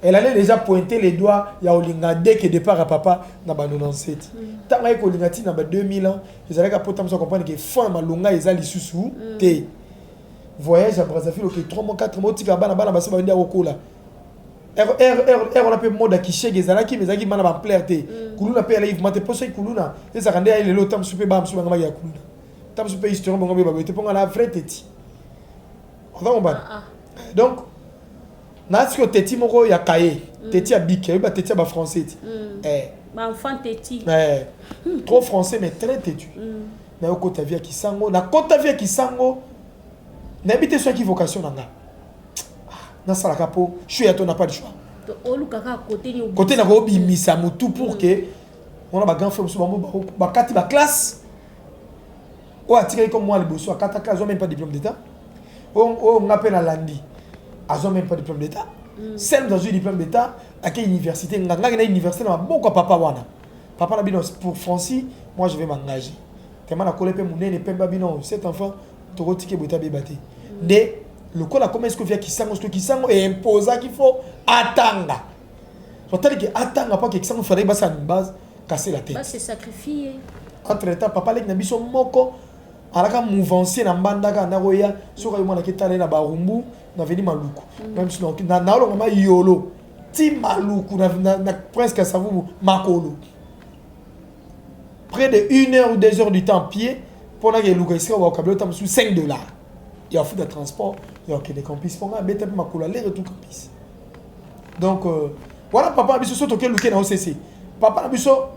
elle allait déjà pointer les doigts ya olinga dès que départ ya papa na ba 97. Ntango aye kolinga ntina ba 2000 ans, ezalaki apota mosu acomprendre ke fond ya malonga eza lisusu te. Voyage ya Brazzaville, oke 3 mois, 4 mois, otika bana, bana basi babandi ya kokola. R wana mpe mode ya kishege ezalaki, mais ezalaki mana baampleur te. Kuluna mpe elaki vraiment te, mpo soki kuluna ezalaka nde aye lelo, ta mosusu mpe bana mosusu bangamaki ya kuluna, ta mosusu mpe historien bongo mpe baboye te, mpo nga na vrai teti oza kombana. Ah, ah. Donc na sikoyo teti moko ya kaye, teti ya bic, oyeba teti ya bafrançais ti. Eh, Baenfant teti. Eh, trop français mais très têtu. Nayokota vie ya kisango, nakota vie ya kisango, nayebi te soki vocation na nga. Ah, nasalaka mpo choix ya to na pas de choix. To oluka kaka kote ni. Kote na kobimisa motu pour que wana bagrand frère mosusu bango bakati baclasse. Oyo atikali comme mwa liboso akataka, azwa même pas diplôme d'état. Oyo nga mpe nalandi azwa même pas diplôme d'état. Sel moto azwi diplôme d'état, ake université. Nga ngaki na université na maboko ya papa wana. Papa na bino, pour Francis, moi je vais m'engager tellement nakola mpe monene pemba bino cet enfant tokotiki boye tabeba te. Nde lokola koma eske via kisango, soki kisango eimposaki faut atanga, totali ke atanga mpo ake kisango, fallait basala une base casser la tête. Base sacrifier. Entre temps papa leki na biso moko alaka mouvancier na mbandaka, nakoya soki ayo mwana ketala ye na Barumbu na veni Maluku. Na biso naolonga mayolo ti Maluku na Prince Kasavubu, makolo, près de une heure ou 2 heures du temps pied, mpona keluka esika bakabela ota mosusu 5 $ ya futa transport ya okende campus, mpo nga abeta mpe makolo aller retour campus. Donc wana papa na biso so toke luke na OCC, papa na biso,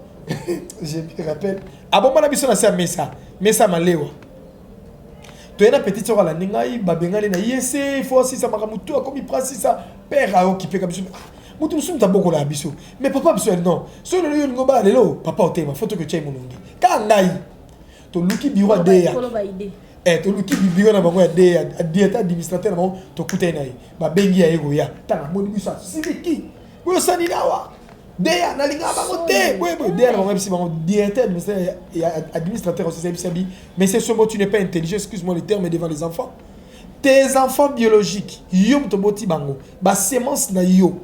je me rappelle, abomba na biso na se ya mesa, mesa malewa. Toye na petite sœur alandi ngai, babengani na ye se il faut asisa makambo tu akomi prasisa père aokipeka biso. Ah, moto mosusu moto abokola ya biso, mais papa biso non, soki lelo yo olingi obala lelo, papa otema fo toki otya ye molongi kaka ngai. Toluki bureau ya DEA. Kolo ba idée. Eh, toluki bureau na bango ya DEA, directeur administrateur na bango, tokutani na ye, babengi ya ye koya. Ntango amoni biso asiliki: boye osani awa DEA, nalingaka bango te, boye boye. DEA na bango yebisi bango, directeur administrateur ya administrateur aussi yebisi abi: mais c'est sombo, tu n'es pas intelligent, excuse-moi le terme devant les enfants, tes enfants biologiques, yo moto oboti bango, basemence na yo,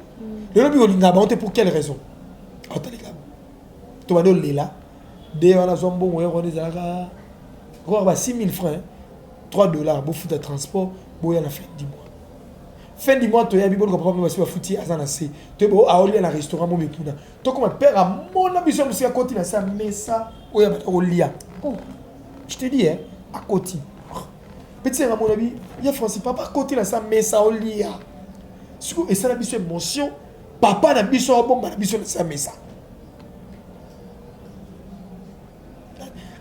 lelo bi olingaka bango te, pour quelle raison? Aotalika to bandi olela de wana, azwa mbongo ya wana ezalaka okoka ba 6000 francs, 3 $, bofuta transport, boya na fin du mois. Fin du mois toyabi, boluka papa mpe basi bafuti, aza na se, toyebi aolia na restaurant mobe kuna. Tokoma, père amona biso mosika, akoti na se ya mesa oyo abanda kolia. Oh. Je te dis, hein, akoti petit yanga mona bi ya Francis, papa akoti na sa mesa olia. Sikoyo esala biso émotion, papa na biso abomba na biso na sa mesa.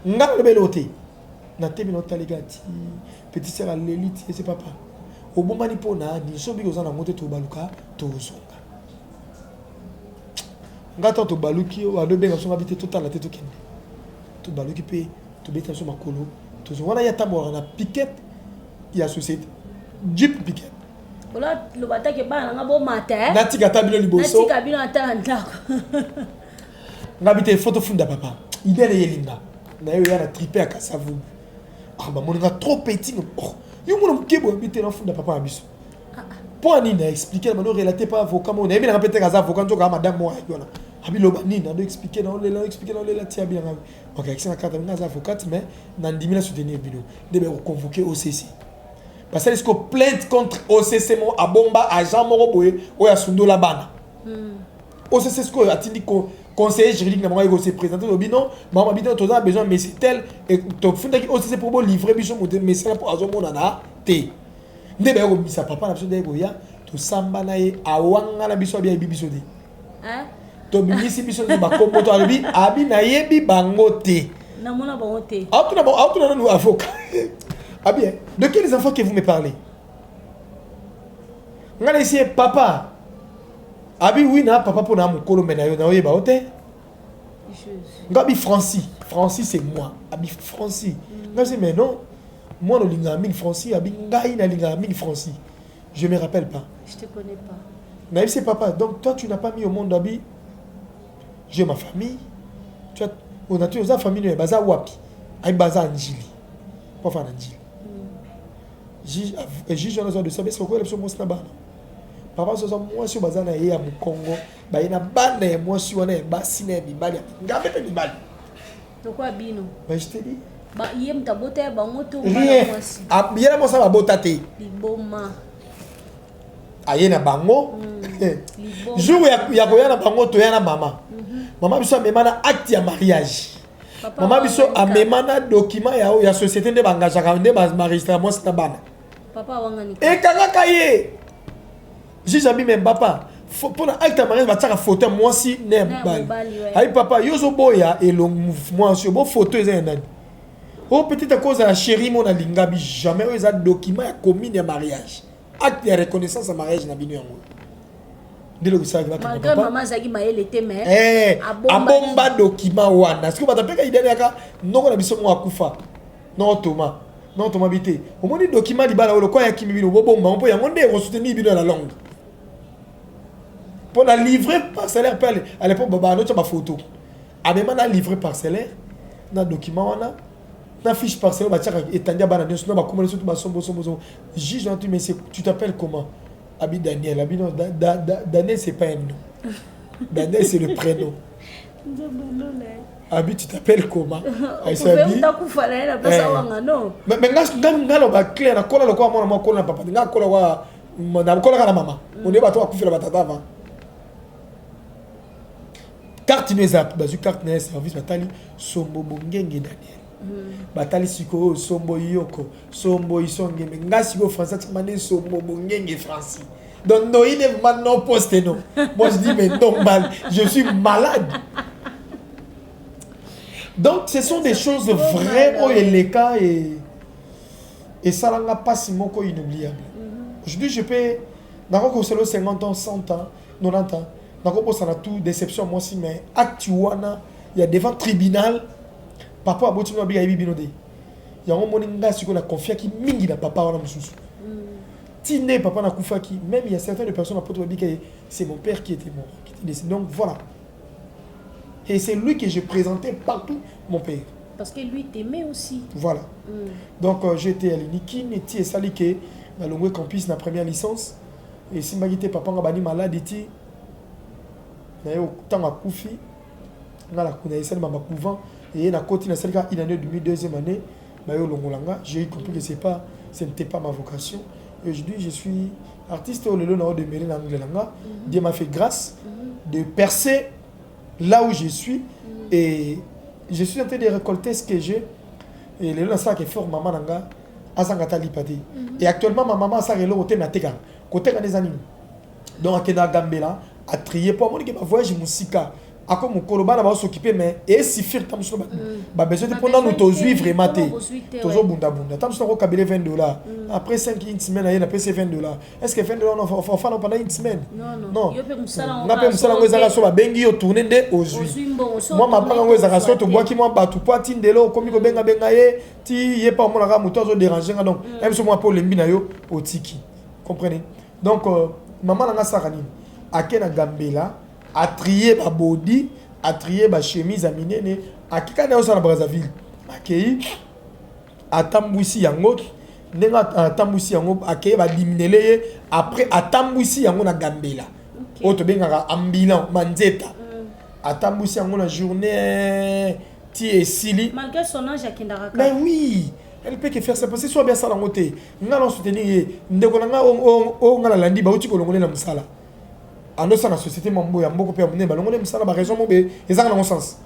Nga naloba eloko te, natemi na otalika ti petit sœur aleli ti ese: papa obombani mpo na nini? So biki oza nango te, tobaluka tozonga. Nga ntango tobaluki, alobenga biso, nga bi te, totala te, tokende. Tobaluki mpe tobeta biso makolo, tozonga. Wana ye atambolaka na pick-up ya société, jeep pick-up. Ola loba take bana nanga bomata, eh? Natika ata bino liboso. Natika bino ata na ndako. Nga bi te, faut tofunda papa. Idée na ye elinga na ye oya na tripe ya Kasavubu. Ah, bamoni nga trop petit. Oh, yo mona moke boye, bi te, nafunda papa na biso mpo ani na expliquer na bano relate pa avocat moko nayebi nanga mpe te, aza avocat, nzoka madame moko ayaki wana, abiloba nini, nando expliquer, naolela, expliquer, naolela ti abi nanga ok, akisi na carte nga aza avocate, mais nandimi na soutenir bino. Nde bakoconvoquer OCC, basali siko plainte contre OCC moko abomba agent moko boye oyo asundola bana. OCC sikoyo atindi conseiller juridique na bango ayeko se présenter, lobi non, bango babi te, toza na besoin monsieur tel, tofundaki OCC mpo bolivre biso moto monsieur mpo azomonana te. Nde baye kobimisa papa na biso, nde koya tosamba na ye, awanga na biso, abi ayebi biso te. Hein? Tobimisi biso nyonso bakombo to alobi, abi nayebi bango te. Namona bango te. Aotuna aotuna nanu avocat abi: eh, de quels enfants que vous me parlez? Nga na esi ye papa. Abi oui, na papa mpo na mokolo me na yo naoyeba yo te. Jésus. Nga abi Francis, Francis c'est moi. Abi Francis, nga si mais non, moi nolingaka mingi Francis. Abi ngai nalingaka mingi Francis, je me rappelle pas. Je te connais pas. Nayebi papa, donc toi tu n'as pas mis au monde? Abi j'ai ma famille. Tu as on a tu oza famille no baza wapi? Ayi baza Njili, po fa na Njili. Juge, juge wana azwa dossier, abesi kokoyela biso mwasi na bana. Papa so aza mwasi oyo baza na ye ya mokongo, baye na bana ya mwasi wana ya basi na ya mibali ya ngambe mpe mibali. Lokola bino. Mais je te dis. Ye moto abota ya bango to bana rien mwasi? Ah, ye na mwasi babota te. Liboma. Aye na bango. Liboma. Jour ya koya na bango, toya na mama. Mama biso amema na acte ya mariage. Papa mama biso wangani kaka. Amema na document ya société nde baengageaka, nde baregistraka mwasi na bana. Papa wangani kaka. Ekangaka ye juge abi: mais papa, mpona acte ya mariage batiaka photo ya mwasi na ya Na ya mobali. mobali, ouais. Ayi papa, yo ozoboya elongo mwasi oyo, bo photo eza ya nani? Oyo peut-être akozala chéri mo nalinga bi jamais. Oyo eza document ya commune ya mariage, acte ya reconnaissance ya mariage na bino, yango nde eloko esalaki bakanga Malgré papa. mama azalaki mayele te, mais Eh, abombaki. Abomba document wana. Sikoyo bato apeka idene yaka noko na biso moko akufa, noko Toma, noko Toma bi te, omoni document libala oyo, lokola yakimi bino, bobomba mpo yango nde ekosoutenir bino na longue. Mpo na livret parcellaire mpe, à l'époque banotya bafoto, amema na livret parcellaire na document wana na fiche parcellaire batiaka etandi ya bana nyonso na bakoma nyonso to basombosomboso. Juge wana tu: mais tu t'appelles comment? Abi Daniel. Abi non, Daniel c'est pas un nom, Daniel c'est le prénom. Abi tu t'appelles comment? Abi utakufa na ye na place awanga no. Mais nga loba clair, nakola lokola mwana mwa kola na papa, nga kola kwa nakolaka na mama, onde bato bakufela batata avant. Carte no eza, bazwi carte na ye service, batali Sombo Bongenge Daniel, batali sikoyo Sombo Yoko, Sombo Isongeme. Nga sikoyo Français atikama nde Sombo Bongenge Francis. Donc non, il est vraiment non poste non. Moi je dis mais normal, je suis malade. Donc ce sont des choses vraies oyo eleka. Et Esalanga mpasi moko inoubliable. Aujourd'hui, je peux nakokosela 50 ans, 100 ans, 90 ans, nakobosana tout déception mwasi, mais acte wana ya devant tribunal, papa aboti bino, abika, ayebi bino te. Yango moni ngai sikoyo naconfiaki mingi na papa wana mosusu ti nde papa nakufaki. Même il y a certaines personnes na poto babika ye, c'est mon père qui était mort, qui était décédé. Donc voilà, et c'est lui que je présentais partout, mon père. Parce que lui t'aimait aussi. Voilà. Donc j'étais à l'Unikin, ti esali ke nalongwe campus na première licence, esimbaki te. Papa nga bani malade ti na ye ntango akufi. Nga na esali mama couvent eye nakoti, nasali kaka une année demi. Deuxième année, baye olongola nga. J'ai compris que c'est pas ce n'était pas ma vocation et aujourd'hui je suis artiste oyo lelo nao demeurer na angle na nga. Dieu m'a fait grâce de percer là où je suis et je suis en train de récolter ce que j'ai. Et lelo nasalaka effort mama na nga azanga ata lipa te. Et actuellement, ma mama asalaka eloko te, me atekaka. Koteka nde eza nini? Donc akendaka Gambela, atrier, mpo amoniki bavoyage mosika, ako mokolo bana baosokipe, mais esuffire ta mosusu babesoin te, mpo nanu tozwi vraiment te, tozobundabunda. Ta mosusu nakokabele 20 dollars, après 5, une semaine, aye, napesi 20 dollars. Est ce que 20 dollars ofana pendant une semaine? Non, nga mpe mosala yango ezalaka so babengi yo tourne nde ozwi mwa mabanga. Yango ezalaka so tobwaki mwa bato po atindela, okomi kobengabenga ye ti ye mpa omonaka moto azoderange nga. Donc ye biso mwa mpo olembi na yo, otiki, comprenez? Donc mama na nga asalaka nini? Ake na Gambela, atrier babodi, atrier bachemise ya minene, akika na osala na Brazzaville, akei atambwisi yango. Ndenge atambwisi yango, akei, badiminele ye. Après atambwisi yango na Gambela oyo tobengaka ambulant manzeta, atambwisi yango na journée ti esili. Malgré son âge, akendaka. Mais oui, elle peut que faire ça, parce que so abi asala yango te, nga na soutenir ye. Ndeko na nga oyo nga nalandi, bauti kolongole na mosala, andosala na société mambo ya mboko mpe ya monene, balongole mosala, baraison mo be ezanga nango sens.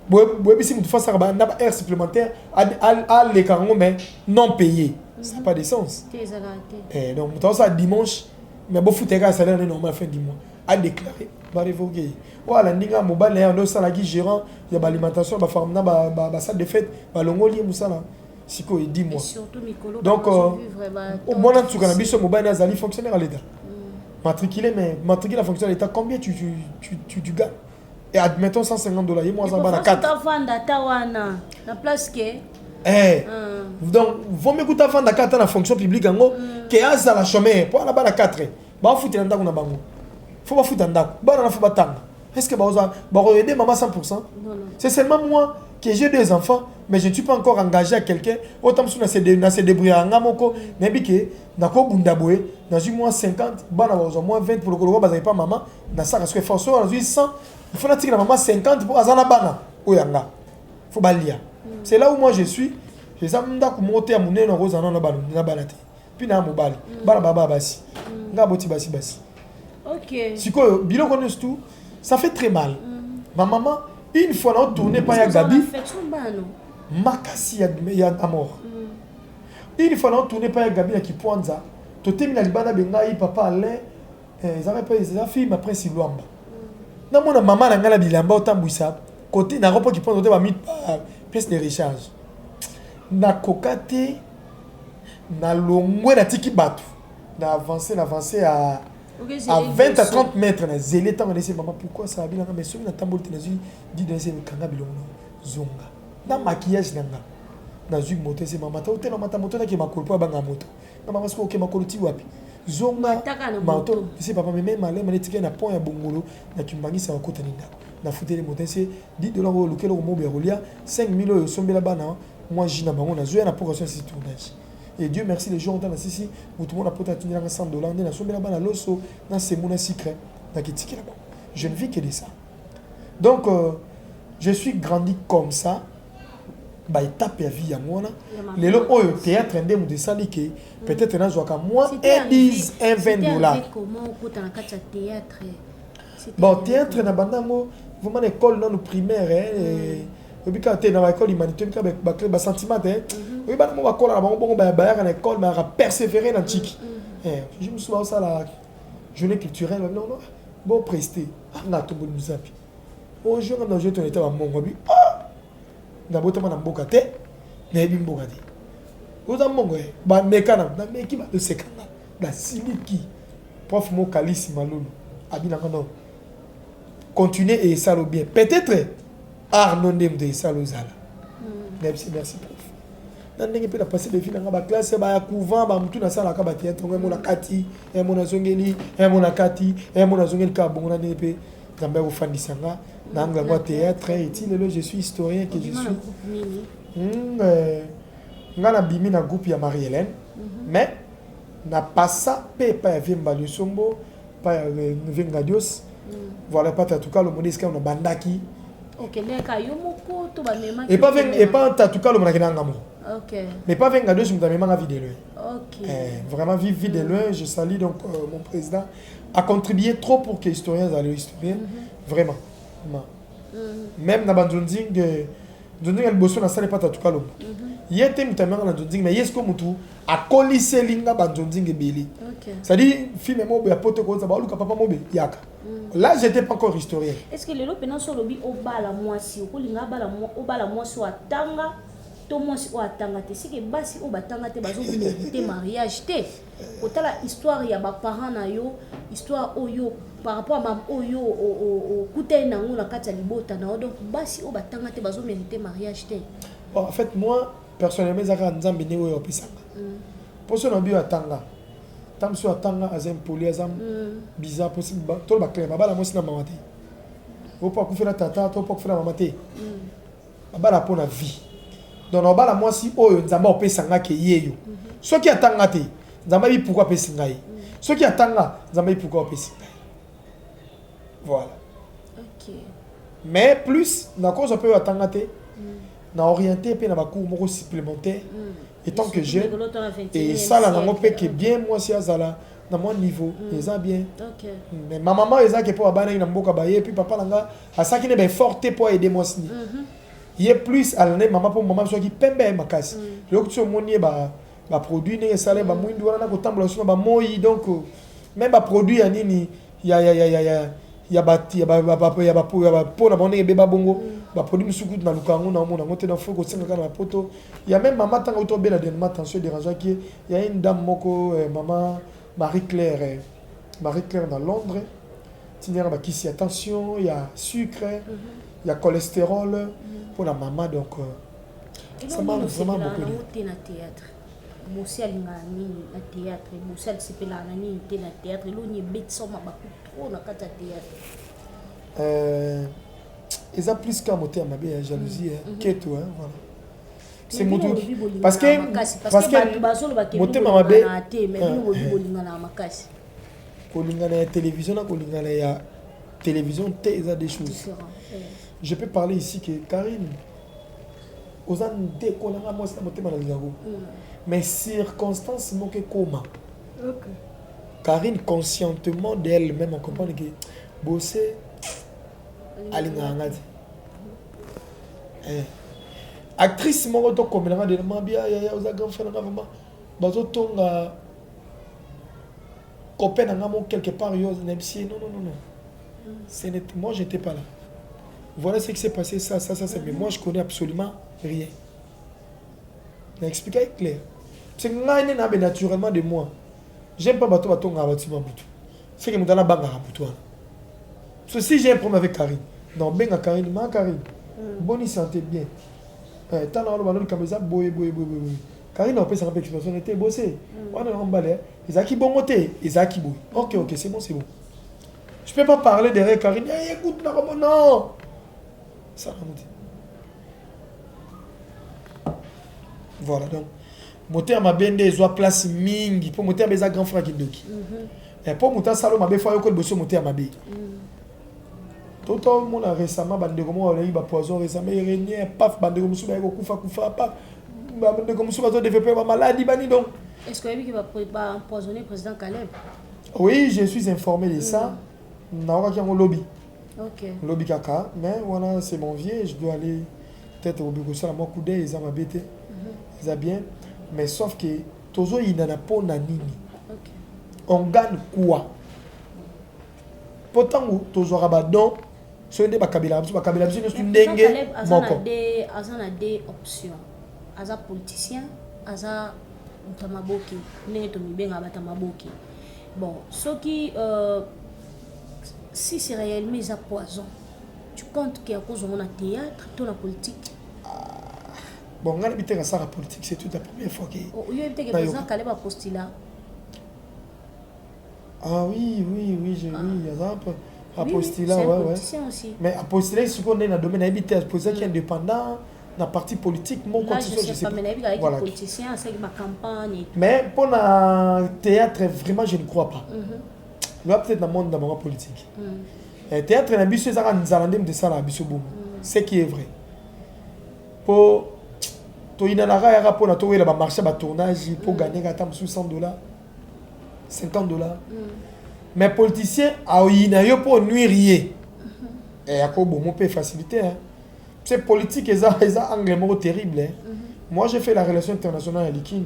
Boyebisi motu fasaka na ba heure supplémentaire, aleka yango, mais non payé, ça n'a pas de sens. Donc moto azosala dimanche, mais bofuta kaka salaire nde normal fin du mois, adéclaré, barévoqué ye. Oyo alandi nga, mobali na ye ando osalaki gérant ya baalimentation, bafarm na basalle de fête, balongoli ye mosala sikoyo 10 mois. Donc omwana nsuka na biso, mobali azali fonctionnaire à l'État, matriculé, mais matriculé na fonctionnaire à l'État, combien tu gagnes? Et admettons 150 dollars, ye mo aza bana 4. Avanda ata wana na place ke. Eh. Donc vaut mieux kuta avanda kaka ata na fonction publique yango ke azala chômeur, mpo ana bana 4, bafutela ndako na bango, fo bafuta ndako, bana na fo batanga. Est ce que bakoaider mama 100? Non, non. C'est seulement moi que j'ai deux enfants, mais je ne suis pas encore engagé à quelqu'un. Autant mosusu na se débrouiller nga moko, nayebi ke nakobunda boye, nazwi mwa 50, bana bazwa mwa 20 pour lokolo bazali pa mama. Nasaka soki force oyo, nazwi 100, il faut natikela mama 50 mpo aza na bana oyo yanga, faut balia. C'est là où moi je suis. Eza ndako moko te ya monene, nakozala nano na bana te, mpi na ya mobali, bana baba basi, nga boti basi basi. Sikoyo biloko nyonso tout ça fait très mal. Ma maman, une fois na tourné pa ya Gabi makasi ya amor, une fois na tourné pa ya Gabi na Kipwanza, totemi na libanda, bengai papa Alain, ezalaka mpe eza film Prince Lwamba. Namona mama na ngai na bilamba otambwisa kote na ropo Kipwanza te, bami pièce de rechange, nakoka te, nalongwe, natiki bato, na avance, na avance à 20 à 30 mètres, na zeli ntango nayesi mama pourquoi ça abilanga. Mais soki natamboli te, nazwi 10, nayesi kanga bilongo na zonga na maquillage na nga, nazwi moto, ese mama ta otela mata moto, nake makolo mpo abanga moto na mama. Soki oke makolo ti wapi? Zonga moto. Ese papa meme malema, netikali na pont ya Bongolo na Kimbangisa, bakotani ndako, nafuteli moto, ese 10 dollars oyo oluki eloko moko ya kolia, 5000 oyo osombela bana mwa jus na bango. Nazwi ya na pocation sisi tournage. Et Dieu merci, les jours ntana sisi moto mona pota atindelanga 100 dollars, nde nasombela bana loso na semo na sucre, nakitikela bango. Je ne vis que de ça. Donc je suis grandi comme ça, baétape ya vie yango wana. Lelo oyo théâtre nde moto esali ke peut-être nazwaka mwa 1 10, 1 20 dollars. Bon, théâtre na banda yango vraiment na école nanu primaire, oyebi kaka te, na baécole humanité, oyebi kaka basentiment te. Oyebi bana mo bakola na bango bongo, bayaka na école, bayaka persévérer na ntiki. Je mosusu baosala journée culturelle, babi non, bon prester nga atomboli mozapi ojo nga na ojo toneta bamongo, abi ah, nabotama na mboka te, nayebi mboka te. Oza mbongo ye bameka na nameki, bazosekanga, nasiliki. Prof Mokalisi Malulu abinanga: "Non, continue et esala bien, peut-être art no nde moto esala ozala." Nayebisi: "Merci prof." Na ndenge mpe napase befi nanga baclasse baya couvent, bamutu nasalaka bathéâtre ngo, emo na kati, emo nazongeli, emo na kati, emo nazongeli kaka bongo. Na ndenge mpe Nzambe akofandisa nga na angle yango ya théâtre, eti lelo je suis historien que je Obima na suis. groupe nini? Nga nabimi na groupe ya Marie Hélène, mais napasa mpe epai ya Viemba Lisombo, epai ya Vengadios, voilà, epai Tatuka Lomo, nde esika na bandaki. Okendeka yo moko to bamemaki? Epa Tatuka Lomo nakendanga nga moko. Mais pas Vengadios, moto amemanga Vie de loin. Vraiment, vie de loin, je salue donc mon président, a contribué trop pour que historien azala historien, vraiment. Vraiment. Même na banzonzing, nzonzing ya liboso nasala epa Tatuka Lomo, ye te moto amemanga na nzonzing, mais ye siko motu akoliseli nga banzonzing ebele. C'est-à-dire film mobe ya poto koza baluka papa mobe yaka, là j'étais pas encore historien. Est ce que lelo mpena so olobi obala mwasi, okolinga obala mwasi oyo atanga to mwasi oyo atanga te? Sike basi oyo batanga te bazomérite mariage te. Kotala histoire ya baparent na yo, histoire oyo par rapport à oyo okutani nango na kati ya libota na yo, donc basi oyo batanga te bazomérite mariage te. Bon, en fait, moi personnellement, ezaka Nzambe ndenge oyo apesanga. Mposo na bio atanga, ntango mosusu atanga, aza impoli, aza bizarre. Mposi tolo baclair, babala mwasi na mama te, opo akufela tata to po akufela mama te. Babala mpo na vie. Donc nabala mwasi oyo Nzambe apesanga ke ye yo. Soki atanga te, Nzambe ayebi pourquoi apesi ngai. Soki atanga, Nzambe ayebi pourquoi apesi ngai. Voilà. Mais plus nakozwa mpe oyo atanga te, na orienté mpe na bacours moko supplémentaire étant que jeune, esala nango mpe ke bien mwasi azala na mwa niveau eza bien. Mais ma mama ezalaki mpo abanaki na mboka baye, puis papa na nga asalaki ne baeffort te mpo aide mwasi ni ye, plus alande mama, mpo mama soki pembe ye makasi. Eloko ti omoni ye baproduit ndenge esala ye bamwindu wana na kotambola so na bamoi. Donc même baproduit ya nini ya bati ya bapo na bango ndenge ebeba bongo, baproduit mosusu kutu naluka yango, naomona yango te, na fo kosenga kaka na bapoto ya même mama. Ntango auti obela dernièrement, tension edérangeaki ye, ya une dame moko, mama Marie Claire, Marie Claire na Londres, tiniaka bakisi ya tension, ya sucre, ya cholestérol mpona mama. Donc ça m'a vraiment beaucoup aidé. Te na théâtre, bosi alingaka nini na théâtre? Bosi alisepelaka na nini te na théâtre? Eloni ebetisa mabaku trop na kati ya théâtre? Eza plus ka motema mabe ya jalousie, keto, hein, voilà, c'est motu parce que bazoloba motema mabe. Te, mais bino bobi bolingana makasi. Kolingana ya télévision na kolingana ya télévision te eza des choses. Différent. Je peux parler ici que Karine oza ndeko nanga mwasi na motema, na lingango, mais circonstance moko ekoma, Karine conscientement d'elle-même on comprend que Bose alingaka nga te. Actrice moko tokomelanga delema bia: "Yaya, oza grand frère nanga, vraiment bazotonga copain nanga mo quelque part." Yo nayebisi ye: "Non, non, non, non, ce n'est moi, j'étais pas là. Voilà ce qui s'est passé, ça, ça, ça, ça, mais moi je connais absolument rien." Na expliqué clair, parce que ngai nde nabe naturellement de moi, j'aime pas bato batongaka batima mutu, c'est que moto wana abangaka mutu wana. So si j'ai un problème avec Karine, non, benga Karine: "Ma Karine, boni santé?" "Bien." Tala wana, balo likambo eza boye boye boye boye. Karine apesaka mpe expression te: "Bose wana yango mbale ezalaki bongo te, ezalaki boye." Ok, c'est bon, c'est bon. Je peux pas parler derrière Karine: "Hey, écoute, nakomo." Non, ça nango te. Voilà, donc motema mabe nde ezwa place mingi, mpo motema mabe eza grand frère kindoki. Mpo moto asala mabe, fo ayoka liboso motema mabe. Totomona récemment bandeko moko baleki bapoison récemment, erenie paf, bandeko mosusu baye kokufa kufa paf, bandeko mosusu bazodéveloppe bamaladi bani, donc Est ce que oyebi ke baempoisonné président Caleb? Oui, je suis informé de ça. Naokaki yango lobi. Lobi kaka, mais wana c'est mon vieux, je dois aller peut-être obi kosala mwa coup d'œil. Eza mabe te, eza bien, mais sauf que tozoyinana mpo na nini? On gagne quoi? Mpo ntango tozwaka badon, soki nde bakabelaka biso, bakabela biso nyonso ndenge moko. Aza na deux options: aza politicien. Aza moto ya maboke, ndenge tomibengaka bato ya maboke. Bon, soki si c'est réellement eza poison, tu comptes ke akozwango na théâtre to na politique? Bon, ngai nayebi te kasala politique, c'est toute la première fois ke Oyebi te ke président Caleb apostula? Ah oui, oui, aza apostila. Oui, c'est un ouais. politicien aussi. Mais apostila sikoyo nde na domaine nayebi te, apostilaki indépendant na parti politique moko? Là, je je sais sais pas, mais nayebi kaka Voilà. Politicien, asalaki bacampagne et tout. Mais mpo na théâtre, vraiment, je ne crois pas. Loa peut-être na monde na bango politique. Eh, théâtre na biso ezaka nzala nde moto esalaka biso bongo, ce qui est vrai, mpo toyinanaka yaka mpona towela bamarché, batournage, mpo gagneka ata mosusu 100 dollars, 50 dollars. Mais politicien aoyina yo mpo onuire ye. Eh, akobomo mpe facilité, hein. C'est politique, eza angle moko terrible, hein. Moi, j'ai fait la relation internationale à Likin,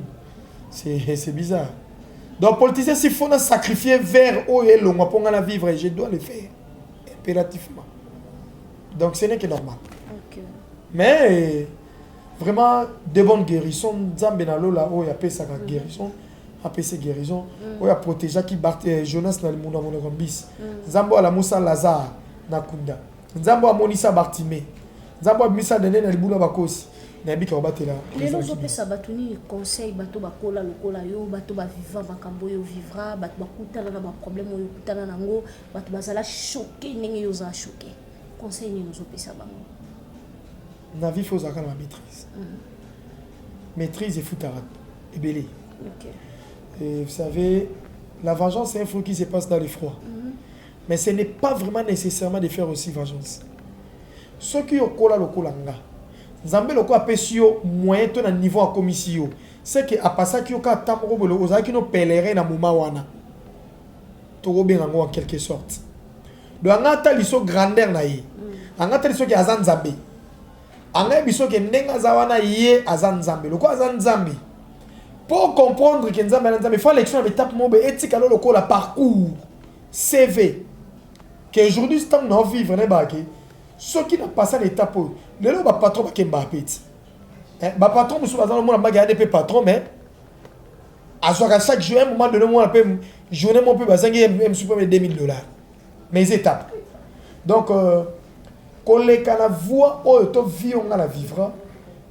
c'est bizarre. Donc politicien, s'il faut na sacrifier vers oyo elongwa mpo nga na vivre, je dois le faire impérativement. Donc ce n'est que normal. Mais vraiment, de bonnes guérison. Nzambe na lola oyo apesaka guérison apesi guérison, oyo aprotégeaki Jonas na limuna monoko mbisi, Nzambe oyo alamusa Lazare na kunda, Nzambe oyo amonisa Bartime, Nzambe oyo abimisa Daniel na libulu ya bakosi, nayebi ka kobatela. Lelo ozopesa bato nini conseil? Bato bakola lokola yo, bato baviva makambo oyo vivra, bato bakutana na baproblème oyo okutana nango, bato bazala choqué ndenge yo ozala choqué, conseil nini ozopesa bango? Na vie, faut ozalaka na bamaîtrise. Maîtrise efutaka ebele. Et vous savez, la vengeance, c'est un fruit qui se passe dans le froid. Mais ce n'est pas vraiment nécessairement de faire aussi vengeance. Soki okola lokola nga, Nzambe lokola apesi yo moyen to na niveau akomisi yo, c'est que apasaki yo kaka ntango moko boye ozalaki no pèlerin na moment wana, tokobenga yango en quelque sorte. Donc anga ata liso grandeur na ye, anga ata liso ke aza Nzambe, anga yebi soki ndenge aza wana, ye aza Nzambe. Lokola aza Nzambe, pour comprendre ke Nzambe aza Nzambe, faut élection na étape moko boye etikala lokola parcours CV ke aujourd'hui ntango na vivre, nayebaka ke soki na pasa na étape oyo, lelo bapatron bakembaka mpe ti. Eh, bapatron mosusu baza nomona mbaki ayade mpe patron, mais azwaka chaque jour, un moment donné mona mpe journée moko mpe bazangi ye mosusu mpe 2000 dollars, mais eza étape. Donc koleka na voie oyo to vie oyo nga na vivra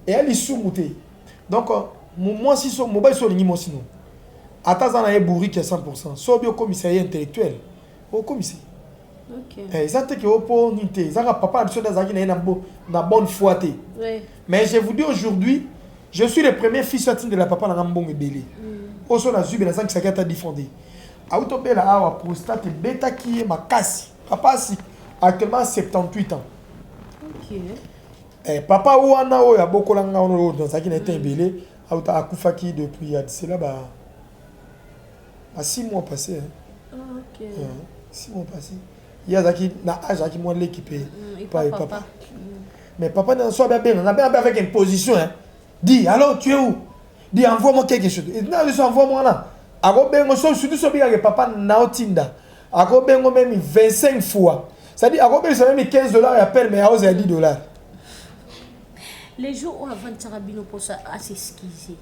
eya lisumu te. Donc mwasi so mobali so olingi mwasi no, ata aza na ye bourrique ya 100, so obi okomisa ye intellectuel, okomisa ye. Eh, eza te ke opo nini te, ezaka papa na biso nde azalaki na ye na bonne foi te. Mais je vous dis, aujourd'hui, je suis le premier fils atindela papa na nga mbongo ebele. Oyo so nazwi be nazangisaki ata 10 francs te. Auti obela awa, prostate ebetaki ye makasi. Papa asi actuellement 78 ans. Eh, papa wana oyo abokola nga wana, oyo nazalaki na ye te ebele, auta akufaki depuis ya cela ba 6 mois passé, hein. 6 mois passé. Ye azalaki na âge, azalaki mwa leki mpe epa pa papa. Papa, mais papa na so abe abenga abe abe avec imposition, hein. Dis alors, tu es où? Dis, envoie-moi quelque chose. Et na so envoie-moi là, akobengo so, surtout so obikaka papa na otinda, akobengo même 25 fois, c'est-à-dire akobengisa même 15 dollars ya appel, mais aozela 10 dollars. Les jours oyo avandisaka bino mposa as'excuse,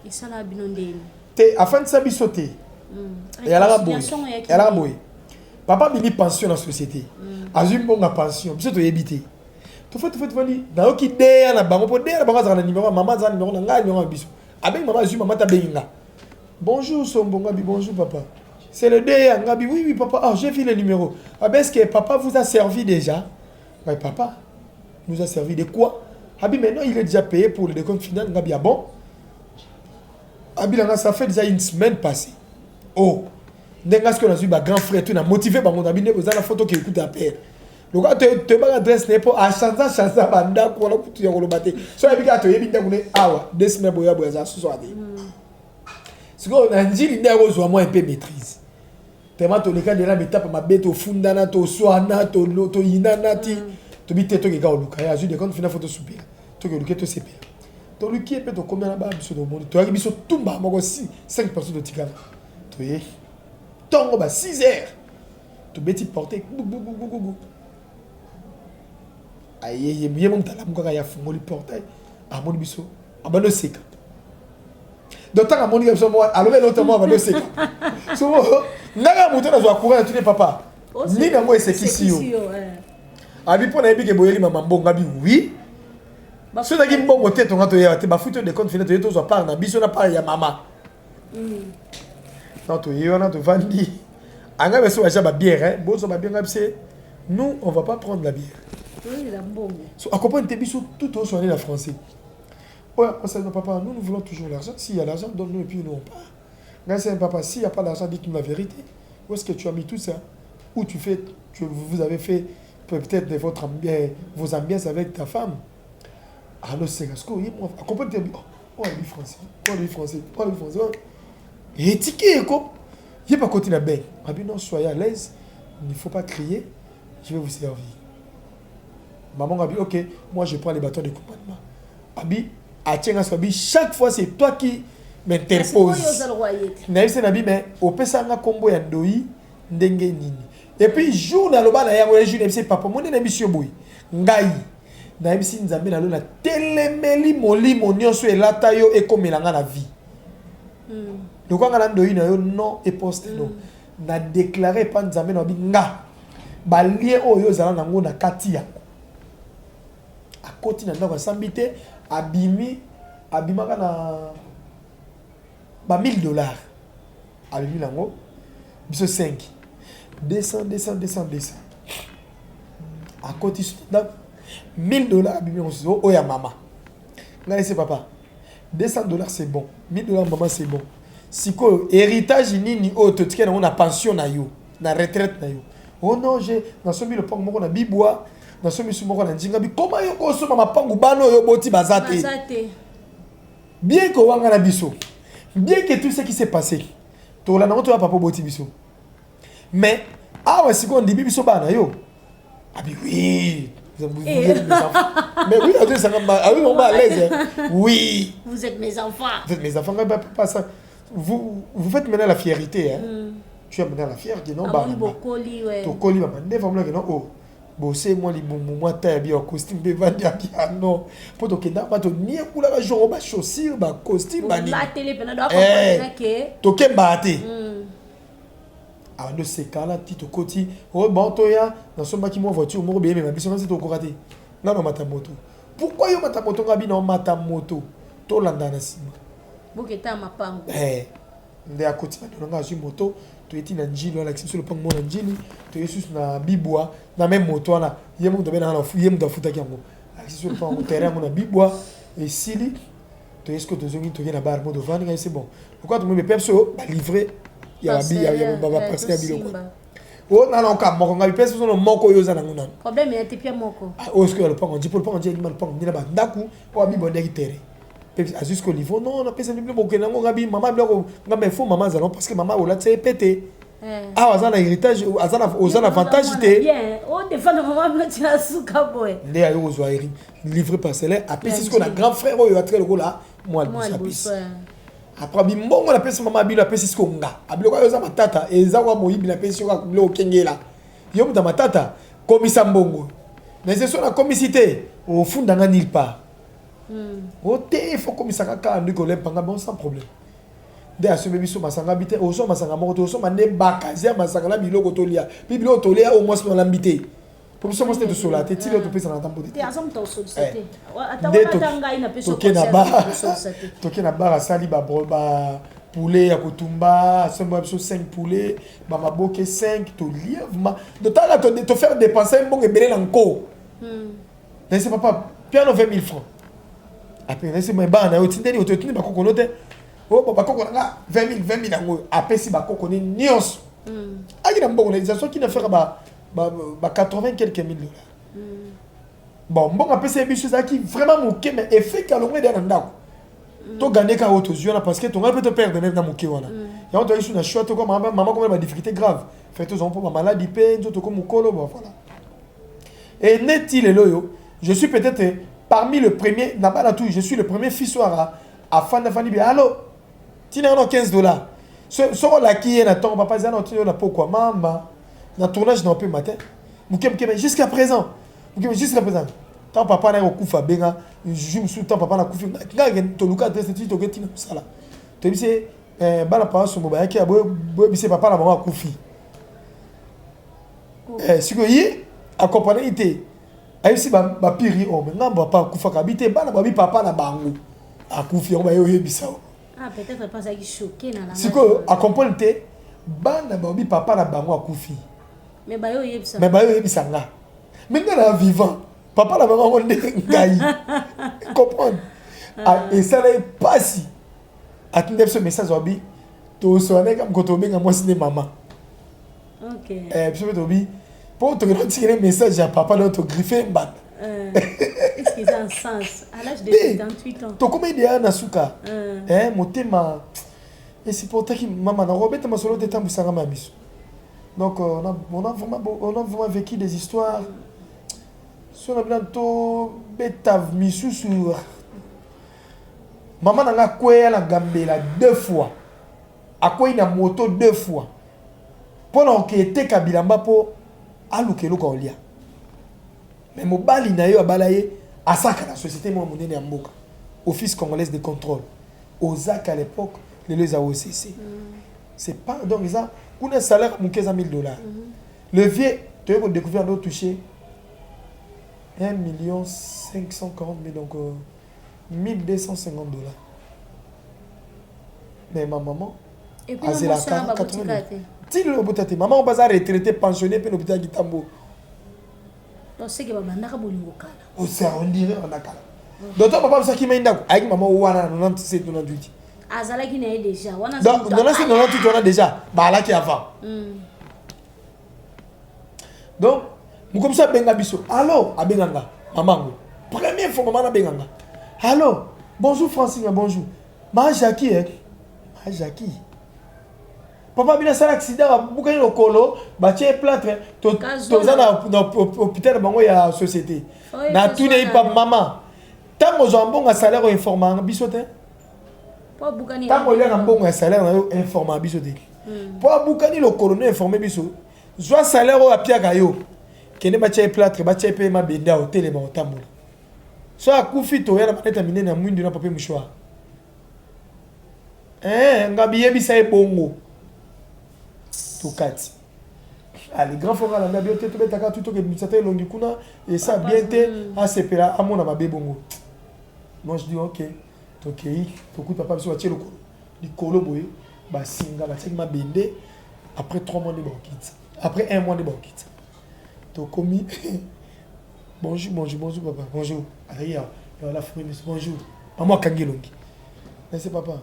esalaka bino ndeni? Te, afandisa biso te. Eyalaka boye. Réconciliation eyaki Eyalaka ndeni? boye: papa abimi pension na société, azwi mbongo ya pension, biso toyebi te. Tofa tofa tofandi, nayoki deya na bango, mpo deya na bango azalaka na numéro ya mama, aza na numéro na ngai, numéro ya biso. Abengi mama, azwi mama te, abengi nga: "Bonjour Sombo." Ngabi: "Bonjour papa, c'est le DA." Ngabi: Oui, papa, ah, j'ai vu le numéro." "Ah ben, est-ce que papa vous a servi déjà?" "Ouais, papa nous a servi." "De quoi?" "Abi, maintenant il est déjà payé pour le décompte final." Ngabi: "Ah bon?" Abi nanga, ça fait déjà une semaine passée. Oh, ndenge sikoyo nazwi bagrand frère to na motive bango na bino, boza na photo ke ekuta père lokola toyebaka adresse na ye, mpo achange change bandako wana kutu ya koloba te. So oyebi kaka, toyebi ndako ne awa, 2 semaines boya boya, aza susu ate. Sikoyo na njili nde akozwa mwa mpe maîtrise, tellement toleka ndela baétape mabe, tofundana, toswana, toyinana ti tobi te, tokeka koluka ye, azwi décompte final, faut tosupela, tokoluka ye, tosepela, toluki ye mpe tokomi na baa biso, tomoni toyaki biso tumba moko si 5 personnes totikala, toye ntongo ba 6 heures, tobeti porte gugugugugu, aye ye mo moto alamu kaka, ye afungoli portail, amoni biso, abandi oseka. Donc ntango amoniki biso moko, alobi eloko te, moko abandi oseka. So ndanga moto nazwa courant, natuni: "Papa, nini yango esekisi yo?" Abi: "Mpo nayebi ke boyeli mama mbongo." Abi: "Oui, so ezalaki mbongo te, tonga toyeba te. Bafuti oyo, décompte final, toye tozwa part na biso na part ya mama." Donc toye wana, tovandi, anga biso baja babière, bozwa babière. Nga biso: "Nous, on va pas prendre la bière." So accompagne te biso tout toswane na français oyo akosala: "Papa, nous, nous voulons toujours l'argent. S'il y a l'argent, donne-nous et puis nous, on part." Ngai c'est: "Papa, s'il y a pas l'argent, dites-nous la vérité. Où est-ce que tu as mis tout ça? Où tu fais tu, vous avez fait peut-être de votre ambiance, vos ambiances avec ta femme?" Alors c'est ce que accompagne te. Oh, alobi français, oh, alobi français, oh, alobi français. Etiki eko ye bakoti na ben abi: "Non, soyez à l'aise, il ne faut pas crier, je vais vous servir." Maman abi: "Ok, moi je prends les bâtons de commandement." Abi atienga so, abi: "Chaque fois, c'est toi qui m'interpose." Nayebisi na bi: "Mais opesanga nkombo ya ndoi ndenge nini?" Et puis jour naloba na yango, ye jour nayebisi: "Papa, moni nayebisi yo boye, ngai nayebisi Nzambe nalo natelemeli molimo nyonso elata yo ekomela nga na vie lokola nga na ndoi na yo non eposte no na déclaré epa Nzambe na babi nga balie oyo ozala nango na kati yango." Akoti na ndako, asambi te, abimi, abimaka na ba 1000 $. Abimi nango, biso 5, 200, 200, 200, 200. Akoti ndako, 1000 $, abimi yango susu oyo ya mama. Ngai ese: "Papa, 200 $, c'est bon, 1000 $, mama, c'est bon. Sikoyo héritage nini oyo totikali nango na pension na yo, na retraite na yo?" "Oh non, je nasombi lopango moko na Bibwa, nasombi su moko na Njinga." Bi koma yo kosomba mapangu, bana oyo boti baza te. Baza te. Bien que owanga na biso, bien que tout ce qui s'est passé, tolanda yango, toya papa oboti biso, mais awa sikoyo ndimi biso bana yo. Abi: "Oui, vous êtes mes enfants." Mais oui, ah oui, on va à l'aise, hein. Oui. Vous êtes mes enfants. Vous êtes mes enfants. Papa, ça, vous, vous faites maintenant la fierté, hein. Tu as maintenant la fierté, non? Amoni bah, bokoli, ouais. Tokoli, bama nde famulaki non, oh, bose mwa libumu, mwa ta ya bi bacostume mpe evandi ya bia non, mpo tokenda bato niekulaka jour bachaussure, bacostume, banini. Bolateli mpena do akomprendre ke Tokembaka te. Abandi osekala ti tokoti oyo. Bon, toya, nasombaki mwa voiture moko beyemema biso. Ngasi tokoka te, nga na mata moto. "Pourquoi yo mata moto?" Nga bina omata moto, tolanda na nsima. Boketa mapango. Eh, nde akoti bandeko na nga, azwi moto, toyeti na Njili, alakisi biso lopango moko na Njili. Toye susu na Bibwa na même moto wana, ye moto abenanga na ye moto afutaki yango, alakisi biso lopango, terrain yango na Bibwa. Esili, toye sikoyo, tozongi, toke na bar mo, tovandi. Ngai: "C'est bon, lokola tomoni bepe biso balivre ya baparcelle ya biloko oyo nana oka moko." Ngai bipesi biso no moko oyo oza nango nano. Problème ya te, pia moko. Ah, oyo sikoyo ya lopango nji, mpo lopango nji elima lopango nde na bandako oyo abibwa ndeki terrain mpe azwi sikoyo livre. Non, napesa bino, bokende yango. Ngabi mama biloko nga, mais faut mama azala, parce que mama olatisa ye pete. Awa aza na héritage, aza na, oza na avantage te. Bien, odefendre mama noti na suka boye. Nde ayo kozwa livre parcellaire, apesi sikoyo na grand frère oyo atikali lokola mwa mwa liboso, apesi. liboso. Après bimbongo napesi mama bino, apesi sikoyo nga abiloko oyo eza matata, eza kwa moyibi. Napesi yo kaka biloko, okengela yo moto ya matata, komisa mbongo. Mais so nakomisi te, ofundanga nulle part. O te, faut komisa kaka ndiki olempanga. Bon, sans problème. Nde asombi biso masanga bi te, osomba masanga moko te, osomba nde bakazi ya masanga na biloko tolia. Mpe biloko tolia oyo mwasi nalambi te, po biso mwasi te tosola te, tili oyo topesana ata mbote. Te, aza moto akosolisa te. Ata Nde wana ata ngai napesi toke na bar, toke na bar, asali ba poulet ya kotumba, asomba biso 5 poulet, bamaboke 5, tolia vraiment. Totala, tofaire dépenser mbongo ebele na nko. Nayese: "Papa, piano 20 000 francs." Apres nayese: "Me bana na yo otindeli, otindi bakoko no te?" "O bo, bakoko na nga 20 000, 20 000 yango." Apesi bakoko ne nyonso aki na mbongo na eza soki na faire ba 80 quelques mille dollars. Bon, mbongo apesi ye biso ezalaki vraiment moke, mais effet kalongo edeya na ndako, togane kaka oyo tozwi wana, parce que tongai mpe toperdre même na moke wana yango. Toyaki su na choix te, kwa mama, mama komona badifficulté grave, fait tozwa mpo bamaladi mpe nzoto ko mokolo. Bon, voilà. Et neti lelo oyo, je suis peut-être parmi le premier na bana tout, je suis le premier fils oyo afandi, afandi bi allo ntina yango 15 $. Soko olaki ye na ntongo: "Papa, eza na otina yo na pokwa, mama na tournage na mpe matin moke moke." Mais jusqu'à présent, moke, jusqu'à présent, tant papa na ye kokufa, abenga jour mosusu, tant papa nakufi, ngai toluka adresse ti toke ntina mosala. Toyebisi ye eh, bana papa Sombo bayaki ya boyebisi papa na bango akufi. Eh, sikoyo ye akomprenaki te, ayebisi bapiri o me ngambo papa akufaka abi te, bana babi papa na bango akufi, yango baye oyebisa o. Ah, peut-être pas azalaki choqué na langage. Sikoyo acomprendre te, bana babi papa na bango akufi. Mais baye oyebisa. Mais baye oyebisa nga. Mais nga na vivant, papa na bango yango nde ngai. Comprendre? Ah, esala ye pasi. Atinda biso message wabi tosolanaki moko tobenga mwasi nde mama. Okay. Eh, biso mpe tobi mpo tokende otikele message ya papa donc togriffe mbanda. Est-ce qu'ils ont un sens à l'âge de Te. 78 ans? Tokómi deya na suka. Eh, motema esupportaki mama na kobeta masolo te, etambwisanga ma ya miso. Donc on a vraiment vécu des histoires. So na bina tobeta misusu, mama na nga akweya na Gambela deux fois, akwei na moto deux fois mpo na koke eteka bilamba mpo aluka eloko ya kolia. Mais mobali na ye abala ye, asaka na société moko monene ya mboka, Office congolaise de contrôle, OZAC à l'époque, lelo eza OCC. C'est pas, donc eza kuna salaire moke eza 1000 $. Le vieux, toyei kodécouvrir ando touché 1 million 540 000, donc 1250 $. Mais ma maman Et puis azelaka na mwasi wana 80 babotika te? Ti lelo obota te. Mama oyo baza retraité, pensionné mpe na hôpital Kitambo. Donc seke babandaka bolingo kala. Osa on dirait on a kala. Docteur, papa biso akimai ndako, ayaki mama wana na 97, 98. Azalaki na ye déjà wana. Donc 97, 98 wana déjà baalaki avant. Donc moko biso abenga biso, allo, abenga nga mama yango première fois. Mama nabenga nga: "Allo, bonjour Francine." "Bonjour ma Jackie." Eh, ma Jackie, papa bino asala accident, babukani lokolo, batie plâtre, toza na hôpital na bango ya société. Natuni pa mama: "Ntango ozwa mbongo ya salaire, oinformaka biso te? Ntango oliaka mbongo ya salaire na yo, informaka biso te? Mpo abukani lokolo, no informe biso. Zwa salaire oyo apiaka yo, kende batia ye plâtre, batia ye mpe mabende, ya otelema, otambola. So akufi, toya na manete ya minene ya mwindu na papier mouchoir." Eh, nga biyebisa ye bongo, tokati. Ale grand frère alanda bio te, tobetaka tu, tokebimisa te elongi kuna, esa bien te, asepela amona mabe bongo. Moi je dis ok. Tokei, tokuti papa biso batie lokolo likolo boye, basinga, batiaki mabende. Après 3 mois nde baokita, après un mois nde baokita. Tokomi: "Bonjour, bonjour, bonjour papa, bonjour." Azalaki awa, la fruit, bonjour mama. Akangi elongi nase papa.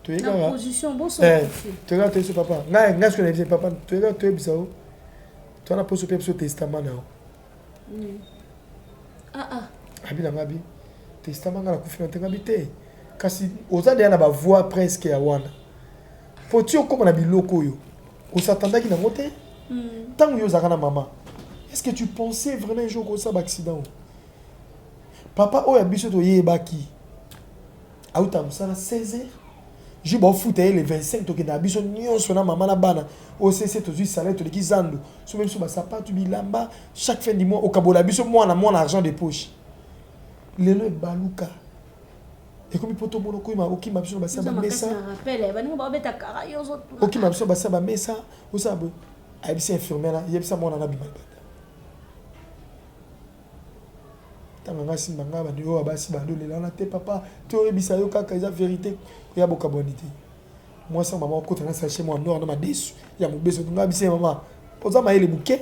Toyekaka, toyekaka, toyebisa papa ngai, ngai soki nayebisa papa, toyekaka, toyebisa o towana mposo mpe biso testament na yo. Abi na ngai, abi testament, ngai nakufi na te. Ngabi te, kasi oza deya na bavoie presque ya wana po ti okóma na biloko oyo osatandaki nango te. Ntango yo ozalaka na mama, est ce que tu pensais vraiment un jour kosala baaccident oyo? Papa oyo ya biso toyebaki auta mosala 16 heures, jour baofuta ye le 25, tokendaka biso nyonso na mama na bana occ, tozwi salaire, toleki zando, soki biso basapatu, bilamba, chaque fin du mois okabola biso mwana mwana argent de poche. Lelo ebaluka, ekomi mpo tomona okoyima okima biso na basi ya bamesa, okima biso basi ya bamesa, osala boye. Ayebisi infirmière: "Yebisa mwana na bima libanda." Ntango nga simba nga bandi oyo basi bandi olela wana te, papa te, oyebisa yo kaka eza vérité, oya bokabwani te. Mwasi ya mama okota na sachet mwa noir na madesu ya mobeso. Nga bisi: "Mama, oza mayele moke,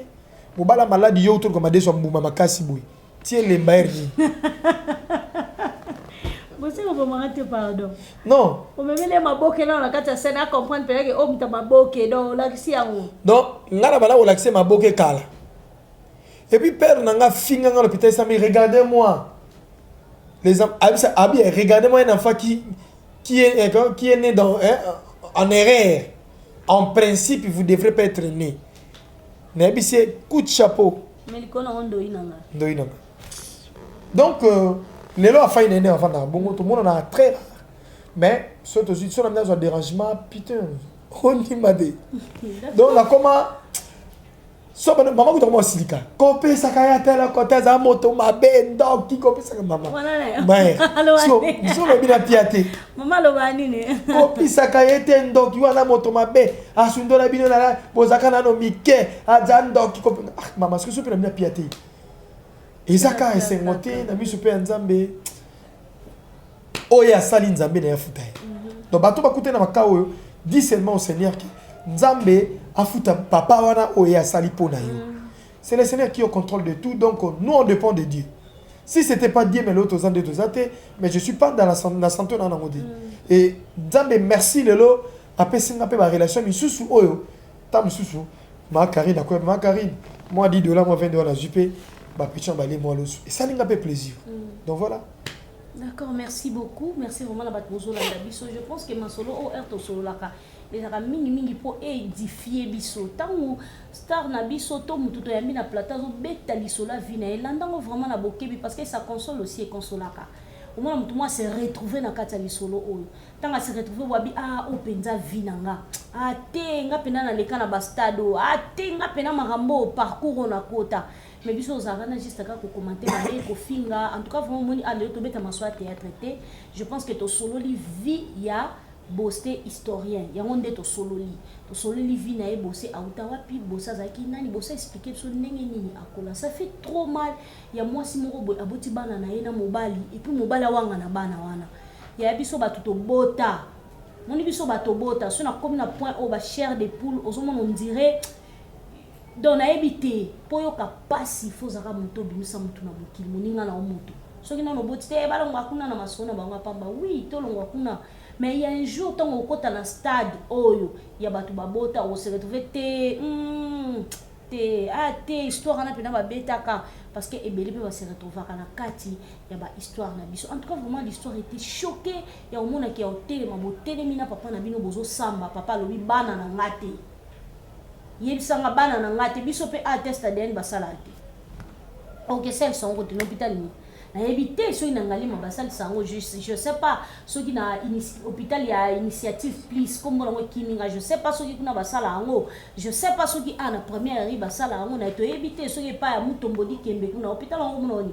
mobala maladi, yo toluka madesu ya mbuma makasi boye, ti elemba ere nini?" Bosiko obomaka te, pardon. Non. Omemeli ye maboke nao na kati ya scène, acomprendre mpelake oyo moto maboke, donc olakisi yango. Donc nga na banda kolakisa ye maboke kala. Et puis père na nga finga nga l'hôpital esami: "Regardez moi les abi abi, regardez moi un enfant qui est né dans, hein, en erreur. En principe, vous devrez pas être né." Nayebi se coup de chapeau. Mais likolo nango ndoi na nga. Ndoi na nga. Donc lelo afai na ye nde avandaka bongo, tomonana très rare, mais so tozwi so na mina azwa dérangement, putain, ondima te. Donc nakoma So bana mama kuta mwa silika kopesaka ye ata eloko te, aza moto mabe, ndoki, kopesaka mama. Wana na yo. Mais Aloba so nini? So lobi na pia te. Mama aloba nini? Kopisaka ye te, ndoki wana, moto mabe, asundola bino na bozalaka nano mike, aza ndoki. Ah, mama, soki so mpe na bino pia te, eza kaka esengo te na miso mpe ya Nzambe. Oyo asali, Nzambe na ye afuta ye. Donc bato bakute na baka oyo, dis seulement au Seigneur ke Nzambe afuta papa wana oyo ye asali mpo na yo. C'est le Seigneur qui est au contrôle de tout, donc nous, on dépend de Dieu. Si c'était pas Dieu, mais l'autre, toza nde toza te. Mais je suis pas dans la santé na nango te. Et Nzambe merci, lelo apesi nga mpe barelation misusu oyo ta mosusu ma Karine akoya, ma Karine, mwa 10 $, mwa 20 $, nazwi mpe bapetion balie mwa loso, esali nga mpe plaisir. Donc voilà. D'accord, merci beaucoup. Merci vraiment na bato bozolanda biso. Je pense que masolo oyo aire tosololaka ezalaka mingimingi mpo édifie biso. Ntango star na biso to motu toyambi na plateau azobeta lisolo ya vie na ye, elandango vraiment na bokebi, parce que ça console aussi, econsolaka. Omona motu moko ase retrouve na kati ya lisolo oyo. Ntango ase retrouve, wabi ah, oyo mpenza vie na nga. Ah te, nga mpenza naleka na bastade oyo. Ah te, nga mpenza makambo oyo, parcours oyo nakota. Mais biso ozalaka na juste kaka kocommenter mabe, kofinga. En tout cas, vraiment, omoni, ah, lelo tobeta masolo ya théâtre te. Je pense que tosololi vie ya Boste historien. Yango nde tosololi, tosololi vie na ye. Bose auta wapi? Bose azalaki nani? Bose explique biso ndenge nini akola. Ça fait trop mal ya mwasi moko boye aboti bana na ye na mobali, et puis mobali awanga na bana wana. Ya biso bato tobota, moni biso bato bota so nakomi na point oyo bachair de poule, ozomona, on dirait, donc nayebi te. Mpo oyoka mpasi, fo ozalaka moto obimisa motu na mokili, moninga na yo moto. Soki nano oboti te, balongwa kuna na masolo na bango ya pamba. Oui, tolongwa kuna, mais il y a un jour, ntango okota na stade oyo ya bato babota, ose retrouve te, te, ah te, histoire wana mpena babetaka, parce que ebele mpe base retrouvaka na kati ya bahistoire na biso. En tout cas, vraiment, l'histoire était choquée ya omonaki ya otelema, botelemi na papa na bino, bozosamba. Papa alobi bana na nga te, yebisanga bana na nga te. Biso mpe a test ADN basalaka te. Ok, salisa yango te na hôpital nini, nayebi te. Soki na Ngalima basalisa yango, je sais pas. Soki na hôpital ya Initiative Plus, kombo nango ekiminga, je sais pas soki kuna basala yango. Je sais pas soki a na première ri basala yango na toyebi te. Soki epai ya Mutombo Dikembe kuna, hôpital yango mona oni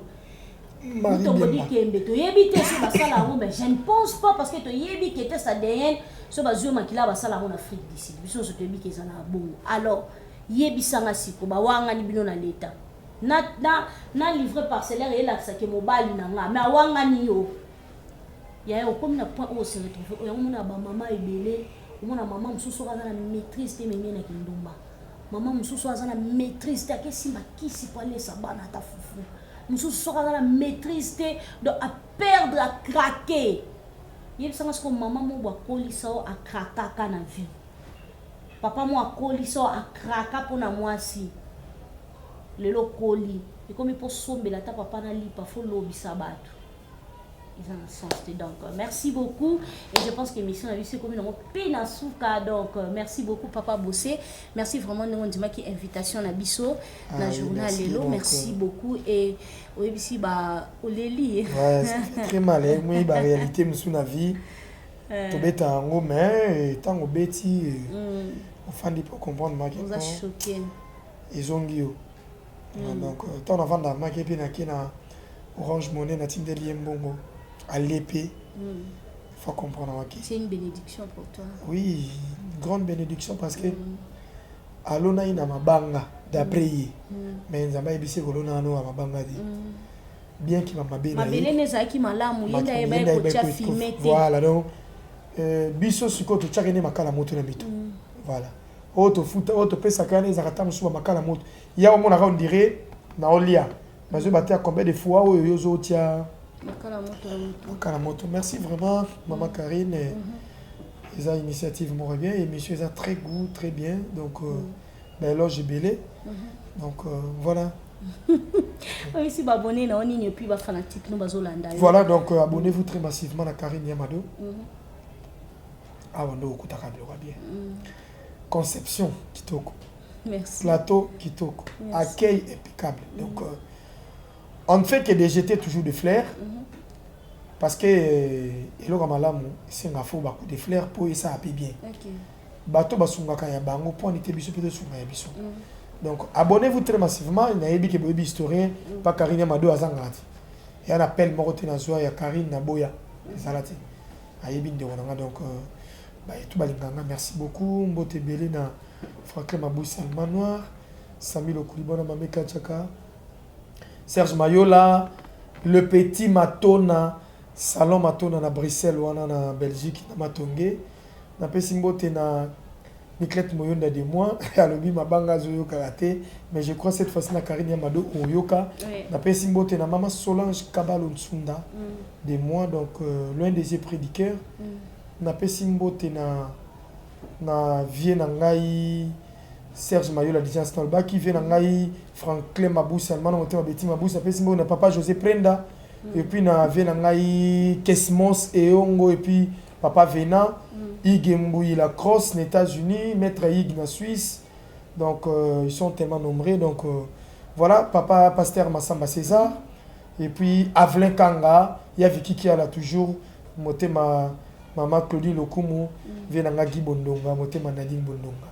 Mutombo Dikembe, toyebi te soki basala yango. Mais je ne pense pas, parce que toyebi ke test ADN, so bazwi makila, basala yango na Afrique du Sud. Biso nyonso toyebi ke eza na bongo. Alors yebisanga siko, bawangani bino na leta na livret parcellaire eyelakisaki mobali na nga, mais awangani yo. Yaya, okomi na point oyo se retrouve oyo. Yango omona bamama ebele, omona mama mosusu oyo aza na maîtrise te, memie na kindumba. Mama mosusu oyo aza na maîtrise te, akesimba kisi po alesa bana ata fufu. Mosusu soki aza na maîtrise te, donc aperdre, acraquer. Yebisanga siko, mama moko akolisa oyo acraquaka na vie, papa mo akolisa oyo acraqua mpona mwasi. Lelo koli ekomi mpo sombela ata papa na lipa, fo lobisa bato, eza na sens te. Donc merci beaucoup et je pense que émission na biso ekomi nango mpe na suka. Donc merci beaucoup, papa Bossé, merci vraiment ndenge ondimaki invitation na biso na journal lelo. Merci beaucoup. Et oyebisi ba oleli. Ouais, ça fait très mal, hein. Moi, ba réalité mosusu na vie tobeta yango, mais ntango obeti, ofandi mpo comprendre maki. Oza choqué. Ezongi yo. Donc ntango navanda maki mpe nake na Orange Money, natindeli ye mbongo, alie mpe. Faut comprendre maki. C'est une bénédiction pour toi. Oui, une grande bénédiction, parce que alona ye na mabanga d'après ye, mais Nzambe ayebisi kolona wana ya mabanga te, bien que bamabe. Mabele ne ezalaki malamu, ye nde ayebaki kotia fumier te. Voilà. Donc biso sikoyo totiaka nde makala moto na mito. Voilà, oyo tofuta, oyo topesaka wana, ezalaka ta mosusu bamakala moto ya omonaka, on dirait na olia nazoyeba te ya combien de fois oyo yo ozotia makala moto. Merci vraiment, mama Karine. Eza initiative moko bien, émission eza très goût, très bien. Donc baéloge ebele. Donc voilà. Oyebisi baabonné na yo nini, et puis bafanatique no bazolanda yo? Voilà, donc abonnez-vous très massivement na Karine Yamado. Awa nde okutaka biloko ya bien, conception kitoko. Merci. Plateau kitoko. Merci. Accueil impeccable. Donc on ne fait que de jeter toujours des fleurs, parce que eloko ya malamu esenga fo bacoup de fleurs mpo esala mpe bien. Bato basungaka ya bango mpo ani te, biso mpe tosunga ya biso. Donc abonnez-vous très massivement. Nayebi ke boyebi historien pa Karine Mado azangaka te. Ya na appel moko te nazwa ya Karine na boya ezala te, ayebi ndeko na nga. Donc bayetu balingaka nga, merci beaucoup. Mbote ebele na Franklin Mabusi, Allemand Noir, Sami Lokulibona, Mame Kachaka, Serge Mayola, le petit Matona, Salon Matona na Bruxelles wana na Belgique, na Matonge. Napesi mbote na Niclette Moyonda de moi, alobi mabanga azoyokaka te, mais je crois cette fois-ci na Karine Yamado oyoka. Napesi mbote na mama Solange Kabalo Nsunda de moi, donc loin des yeux, près du cœur. Napesi mbote na vie na ngai Serge Mayola Distance, nalobaki vie na ngai Franklin Mabusi Almana Motema Beti Mabusi. Napesi mbote na papa José Prenda et puis na vie na ngai Kesmos Eongo et puis papa Vena Ig Mbouyi la Crosse aux États-Unis, maître Ig na Suisse. Donc ils sont tellement nombreux. Donc voilà, papa pasteur Massamba César et puis Avelin Kanga ya Vicky Kiala, toujours motema mama Claudine Lokumu, vie na nga Guy Bondonga, motema Nadine Bondonga,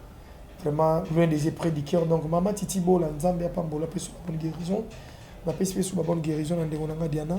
vraiment loin des yeux, près du cœur. Donc mama Titi Bola, Nzambe apambola, mpe bonne guérison. Napesi mpe so babonne guérison na ndeko na nga Diana.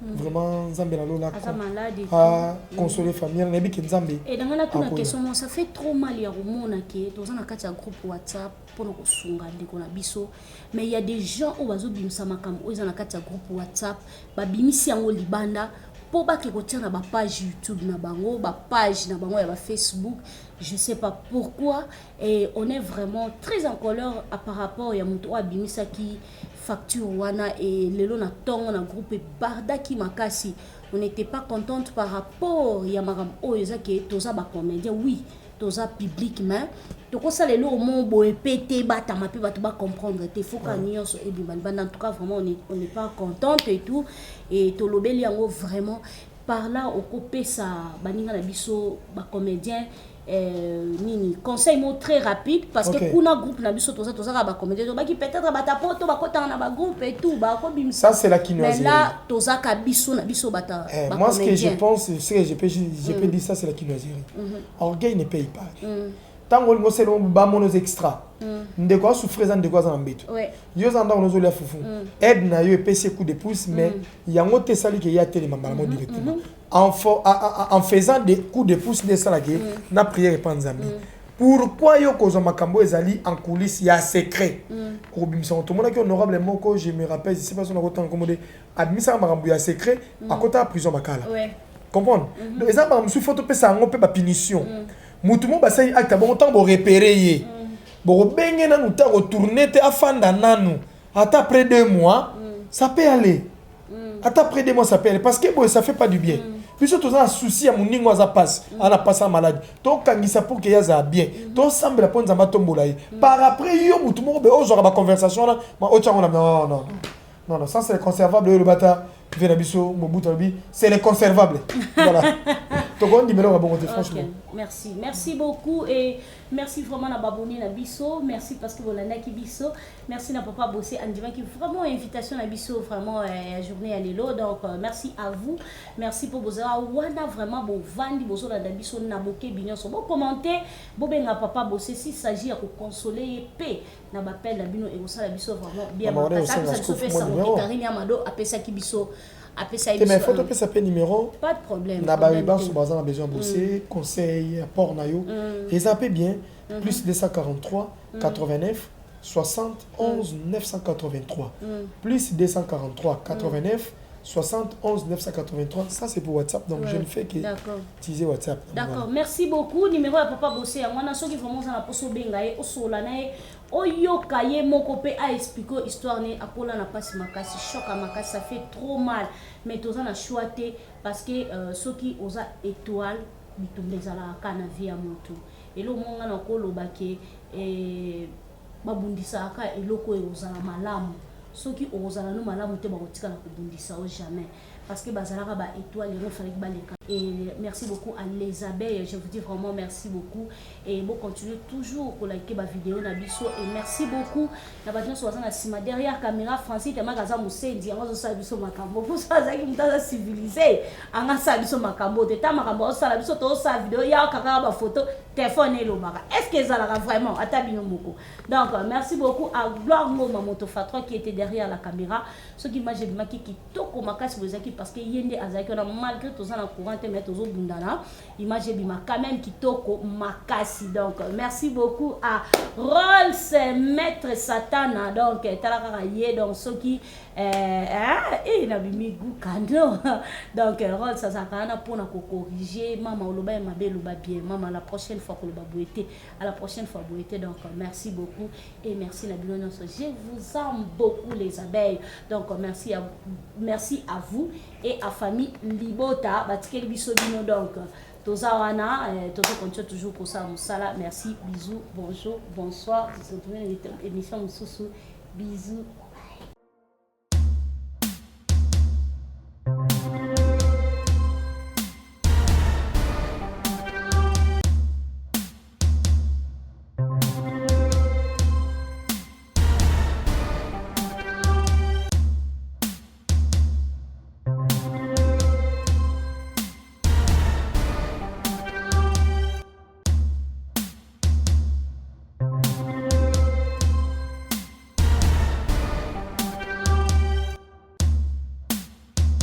Vraiment Nzambe nalola aza malade. A consoler famille, nayebi ke Nzambe E nanga natuna akoya. Question mo, ça fait trop mal ya komona ke toza na kati ya groupe WhatsApp mpona kosunga ndeko na biso, mais il y a des gens oyo bazobimisa makambo oyo eza na kati ya groupe WhatsApp, babimisi yango libanda mpo bake kotia na bapage YouTube na bango, bapage na bango ya bafacebook. Je sais pas pourquoi et on est vraiment très en colère à par rapport ya moto oyo abimisaki facture wana. E lelo na ntongo na groupe ebardaki makasi, on n'était pas contente par rapport ya makambo oyo. Eza ke toza bacomédien, oui, toza public, mais tokosala eloko moko boye mpe te, batama mpe bato bacomprendre te, foka nyonso ebima libanda. En tout cas vraiment on est pas contente et tout, et tolobeli yango vraiment. Par là okopesa baninga na biso bacomédien nini conseil mo très rapide, parce que kuna groupe na biso toza tozaka bacomédien, tobaki peut-être bata poto bakotaka na bagroupe et tout, bakobimisa. Ça, c'est la mais kinoiserie. Là tozaka biso na biso bata Eh, moi, ce que je bacomédien. pense, ce que je peux dire, ça, c'est la kinoiserie. Orgueil ne paye pas. Tant que c'est bamono extra. Ndeko asouffrir eza ndeko aza na mbeto. Yo oza ndako nozolia fufu. Aide na yo epesi ye coup de pouce, mais yango te esali ke ye atelema mbala mo directement. En faisant des coups de pouce nde esalaki ye na prière epa Nzambe. Pourquoi yo kozwa makambo oyo ezali en coulisse ya secret okobimisa ngo? Tomonaki honorable moko, je me rappelle, je sais pas so nakotanga kombo de, abimisaka makambo ya secret, akotaka prison Makala. Comprendre? Donc eza makambo mosusu, faut topesa yango mpe bapunition. Mutu mo basali acte bongo, ntango borepere ye, bokobenge nanu te, akotourne te, afanda nanu ata après 2 mois, ça peut aller. Ata après 2 mois, ça peut aller, parce que boye ça fait pas du bien. Biso toza na souci ya moningo aza pasi, aza na pasi ya maladi, tokangisa pour ke ye azala bien, tosambela mpo Nzambe atombola ye. Par après yo mutu moko be ozwaka baconversation wana otyango na non, non, non, non, ça c'est conservable. Oyo lobata vie na biso Mobutu alobi c'est les conservables. Voilà, tokondimela oka bongo te, franchement. Merci, merci beaucoup et merci vraiment na baboni na biso. Merci parce que bolandaki biso. Merci na papa Bossé andimaki vraiment invitation na biso vraiment journée ya lelo. Donc merci à vous. Merci pour bozala wana, vraiment bovandi bozolanda biso na bokebi nyonso. Bo commenter, bobenga papa Bossé s'il s'agit ya koconsoler ye pe na bapele na bino, ekosala biso vraiment bien. Mama, wana Makasi. osenga Apesa biso sikoyo mpe fuma sango numéro. ke Karine Amado apesaki biso, apesaki te, mais biso faut topesa mpe numéro. Pas de problème. Na Problème bayebanso te. Baza na besoin bose conseil, apport na yo eza mpe bien. Plus 243 89 71 983, plus 243 89 71 983. Ça, c'est pour WhatsApp, donc je ne fais que utiliser WhatsApp. Donc, D'accord, merci beaucoup. Numéro ya papa Bossé yango wana. Soki vraiment oza na mposa obenga ye, osola na ye, oyoka ye moko mpe aexplike histoire ne akola na mpasi makasi, choc ya makasi, ça fait trop mal, mais toza na choix te, parce que soki oza étoile, bitumba ezalaka kaka na vie ya moto. Eloko moko nga na koloba ke babundisaka kaka eloko oyo ozala malamu. Soki okozala no malamu te, bakotikala kobundisa yo jamais. Parce que bazalaka ba étoile, yango fallait baleka. Et merci beaucoup à les abeilles, je vous dis vraiment merci beaucoup et bo continuer toujours kolike ba vidéo na biso. Et merci beaucoup na bato nyonso baza na nsima, derrière caméra, Francis Temaka aza mosendi, yango azosala biso makambo. Mposo azalaki moto aza civilisé, anga asala biso makambo te. Ta makambo azosala biso, tozosala video ya kaka bafoto, telefone elobaka. Est ce que ezalaka vraiment ata bino moko? Donc merci beaucoup à Gloire Ngoma Moto Fatro qui était derrière la caméra. Soki image ebimaki kitoko makasi boye, ezalaki parce que ye nde azalaki wana. Malgré toza na courant te, mais tozobundana, image ebima quand même kitoko makasi. Donc merci beaucoup à Rolls, Maître Satana. Donc tala kaka ye. Donc soki nabimi gukano, donc Rolls azalaka wana mpona kocorriger mama. Oloba ye mabe, eloba bien mama, la prochaine fois koloba boye te, à la prochaine fois boye te. Donc merci beaucoup et merci na bino nyonso, je vous aime beaucoup, les abeilles. Donc merci à vous et à famille libota batikeli biso bino. Donc toza wana, tozo continue toujours kosala mosala. Merci, bisous, bonjour, bonsoir, toretrouve na émission mosusu. Bisous.